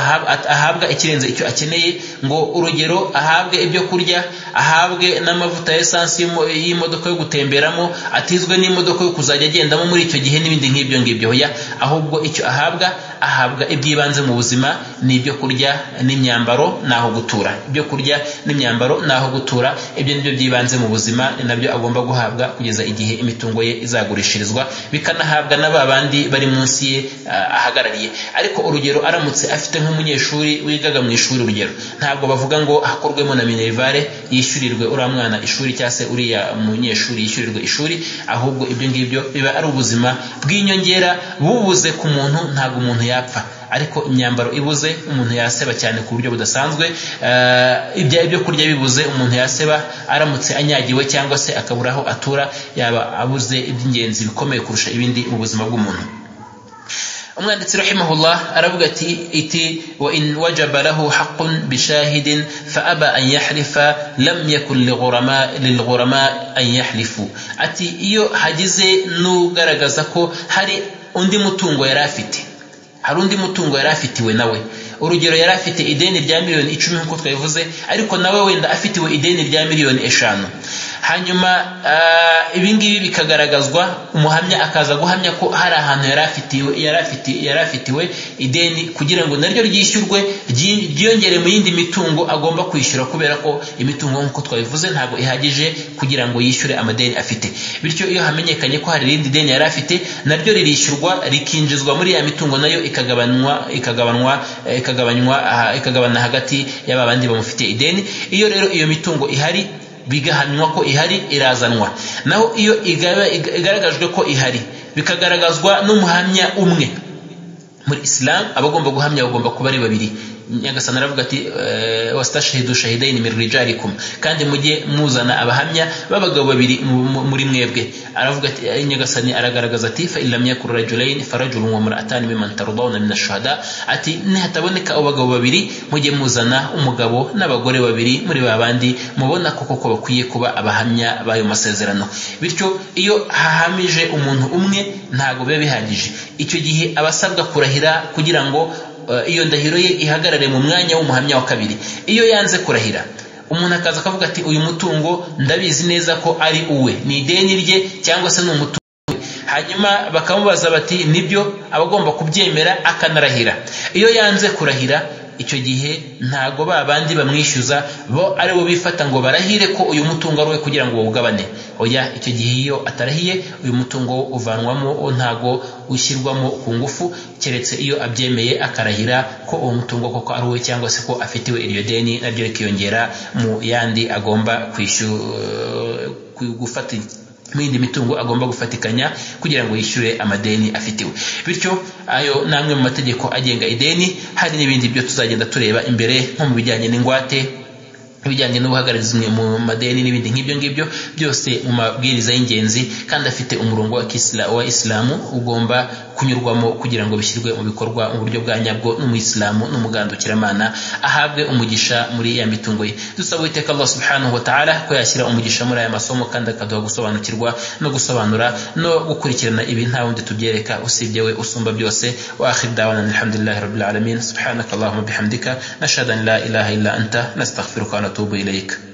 ahabwa ikirenze icyo akeneye, ngo urugero ahabwe ibyo kurya, ahabwe n'amavuta ya essence y'imodoka yo gutemberamo, atizwe n'imodoka yo kuzajya agendamo muri icyo gihe n'ibindi nk'ibyo ngibyo, oya, ahubwo icyo ahabwa, ahabwa iby'ibanze mu buzima, ni ibyo kurya n'imyambaro n'aho gutura. Ibyo kurya n'imyambaro n'aho gutura, ibyo nibyo by'ibanze mu buzima, ni nabyo agomba guhabwa kugeza igihe imitungo ye izagurishirizwa, bikanahabwa n'aba bandi bari munsi ye ahagarariye. Ariko urugero aramutse afite nk'umunyeshuri wigaga mu ishuri, urugero ntabwo bavuga ngo hakorwemo na minerivare yishyurirwe uriya mwana ishuri cyangwa se uriya munyeshuri yishyurirwe ishuri, ahubwo ibyo ngibyo biba ari ubuzima bw'inyongera bubuze ku muntu, ntabwo umuntu yapfa. Ariko imyambaro ibuze umuntu yaseba cyane ku buryo budasanzwe, ibyo kurya bibuze umuntu yaseba, aramutse anyagiwe cyangwa se akabura aho atura, yaba abuze iby'ingenzi bikomeye kurusha ibindi mu buzima bw'umuntu. Umwanditsi rahimahullah aravuga ati iti wa in wajaba lahu haqqun bishahidin fa aba an yahlifa lam yakun lilghurama an yahlifu, ati iyo hagize n'ugaragaza ko hari undi mutungo yari afite, hari undi mutungo yari afitiwe nawe, urugero yari afite ideni rya miliyoni 10 nk'uko twabivuze, ariko nawe wenda afitiwe ideni rya miliyoni 5, hanyuma ibi ngibi bikagaragazwa, umuhamya akaza guhamya ko hari ahantu yari afitiwe ideni, kugira ngo naryo ryishyurwe ryiyongere mu yindi mitungo agomba kwishyura, kubera ko imitungo nk'uko twabivuze ntabwo ihagije kugira ngo yishyure amadeni afite. Bityo iyo hamenyekanye ko hari irindi deni yari afite, naryo ririshyurwa rikinjizwa muri ya mitungo, nayo ikagabana hagati y'aba bandi bamufitiye ideni. Iyo rero iyo mitungo ihari, bigahamywa ko ihari, irazanwa. Naho iyo igaragajwe ko ihari, bikagaragazwa n'umuhamya umwe, muri Islam abagomba guhamya bagomba kuba ari babiri. Nyagasani aravuga ati wastashhidu shahidaini min rijalikum, kandi mujye muzana abahamya b'abagabo babiri muri mwebwe. Aravuga ati Nyagasani aragaragaza ati fa illam yakun rajulain farajulun wa imra'atan mimman tardawna min ash-shuhada, ati nihataboneka abagabo babiri mujye muzana umugabo n'abagore babiri muri babandi mubona ko koko bakwiye kuba abahamya b'ayo masezerano. Bityo iyo hahamije umuntu umwe ntago biba bihagije, icyo gihe abasabwa kurahira kugira ngo iyo ndahiro ye ihagarare mu mwanya w'umuhamya wa kabiri. Iyo yanze kurahira, umuntu akaza akavuga ati uyu mutungo ndabizi neza ko ari uwe, ni ideni rye cyangwa se ni umutungo, hanyuma bakamubaza bati nibyo, abagomba kubyemera akanarahira. Iyo yanze kurahira, icyo gihe ntago ba bandi bamwishyuza bo ari bo bifata ngo barahire ko uyu mutungo ari we kugira ngo bawugabane, oya, icyo gihe iyo atarahiye uyu mutungo uvanwamo, ntago ushyirwamo ku ngufu, keretse iyo abyemeye akarahira ko uwo mutungo koko ari we cyangwa se ko afitiwe iryo deni, naryo rikiyongera mu yandi agomba gufata mu yindi mitungo agomba gufatikanya kugira ngo yishyure amadeni afitiwe. Bityo ayo namwe mu mategeko agenga ideni, hari n'ibindi byo tuzagenda tureba imbere nko mu bijyanye n'ingwate, ibijyanye n'ubuhagarizwe mu madeni n'ibindi nk'ibyo ngibyo, byose mu mabwiriza y'ingenzi kandi afite umurongo wa Islamu ugomba kunyurwamo kugira ngo bishyirwe mu bikorwa mu buryo bwa nyabwo, n'umuyisilamu n'umugandukiramana ahabwe umugisha muri ya mitungo ye. Dusaba Uwiteka Allah subhanahu wa ta'ala ko yashyira umugisha muri aya masomo kandi akaduha gusobanukirwa no gusobanura no gukurikirana ibi, nta wundi tubyereka usibye we usumba byose. Wa akhir da'wana alhamdulillahi rabbil alamin, subhanaka allahumma bihamdika, nashhadu an la ilaha illa anta, nastaghfiruka wa natubu ilayk.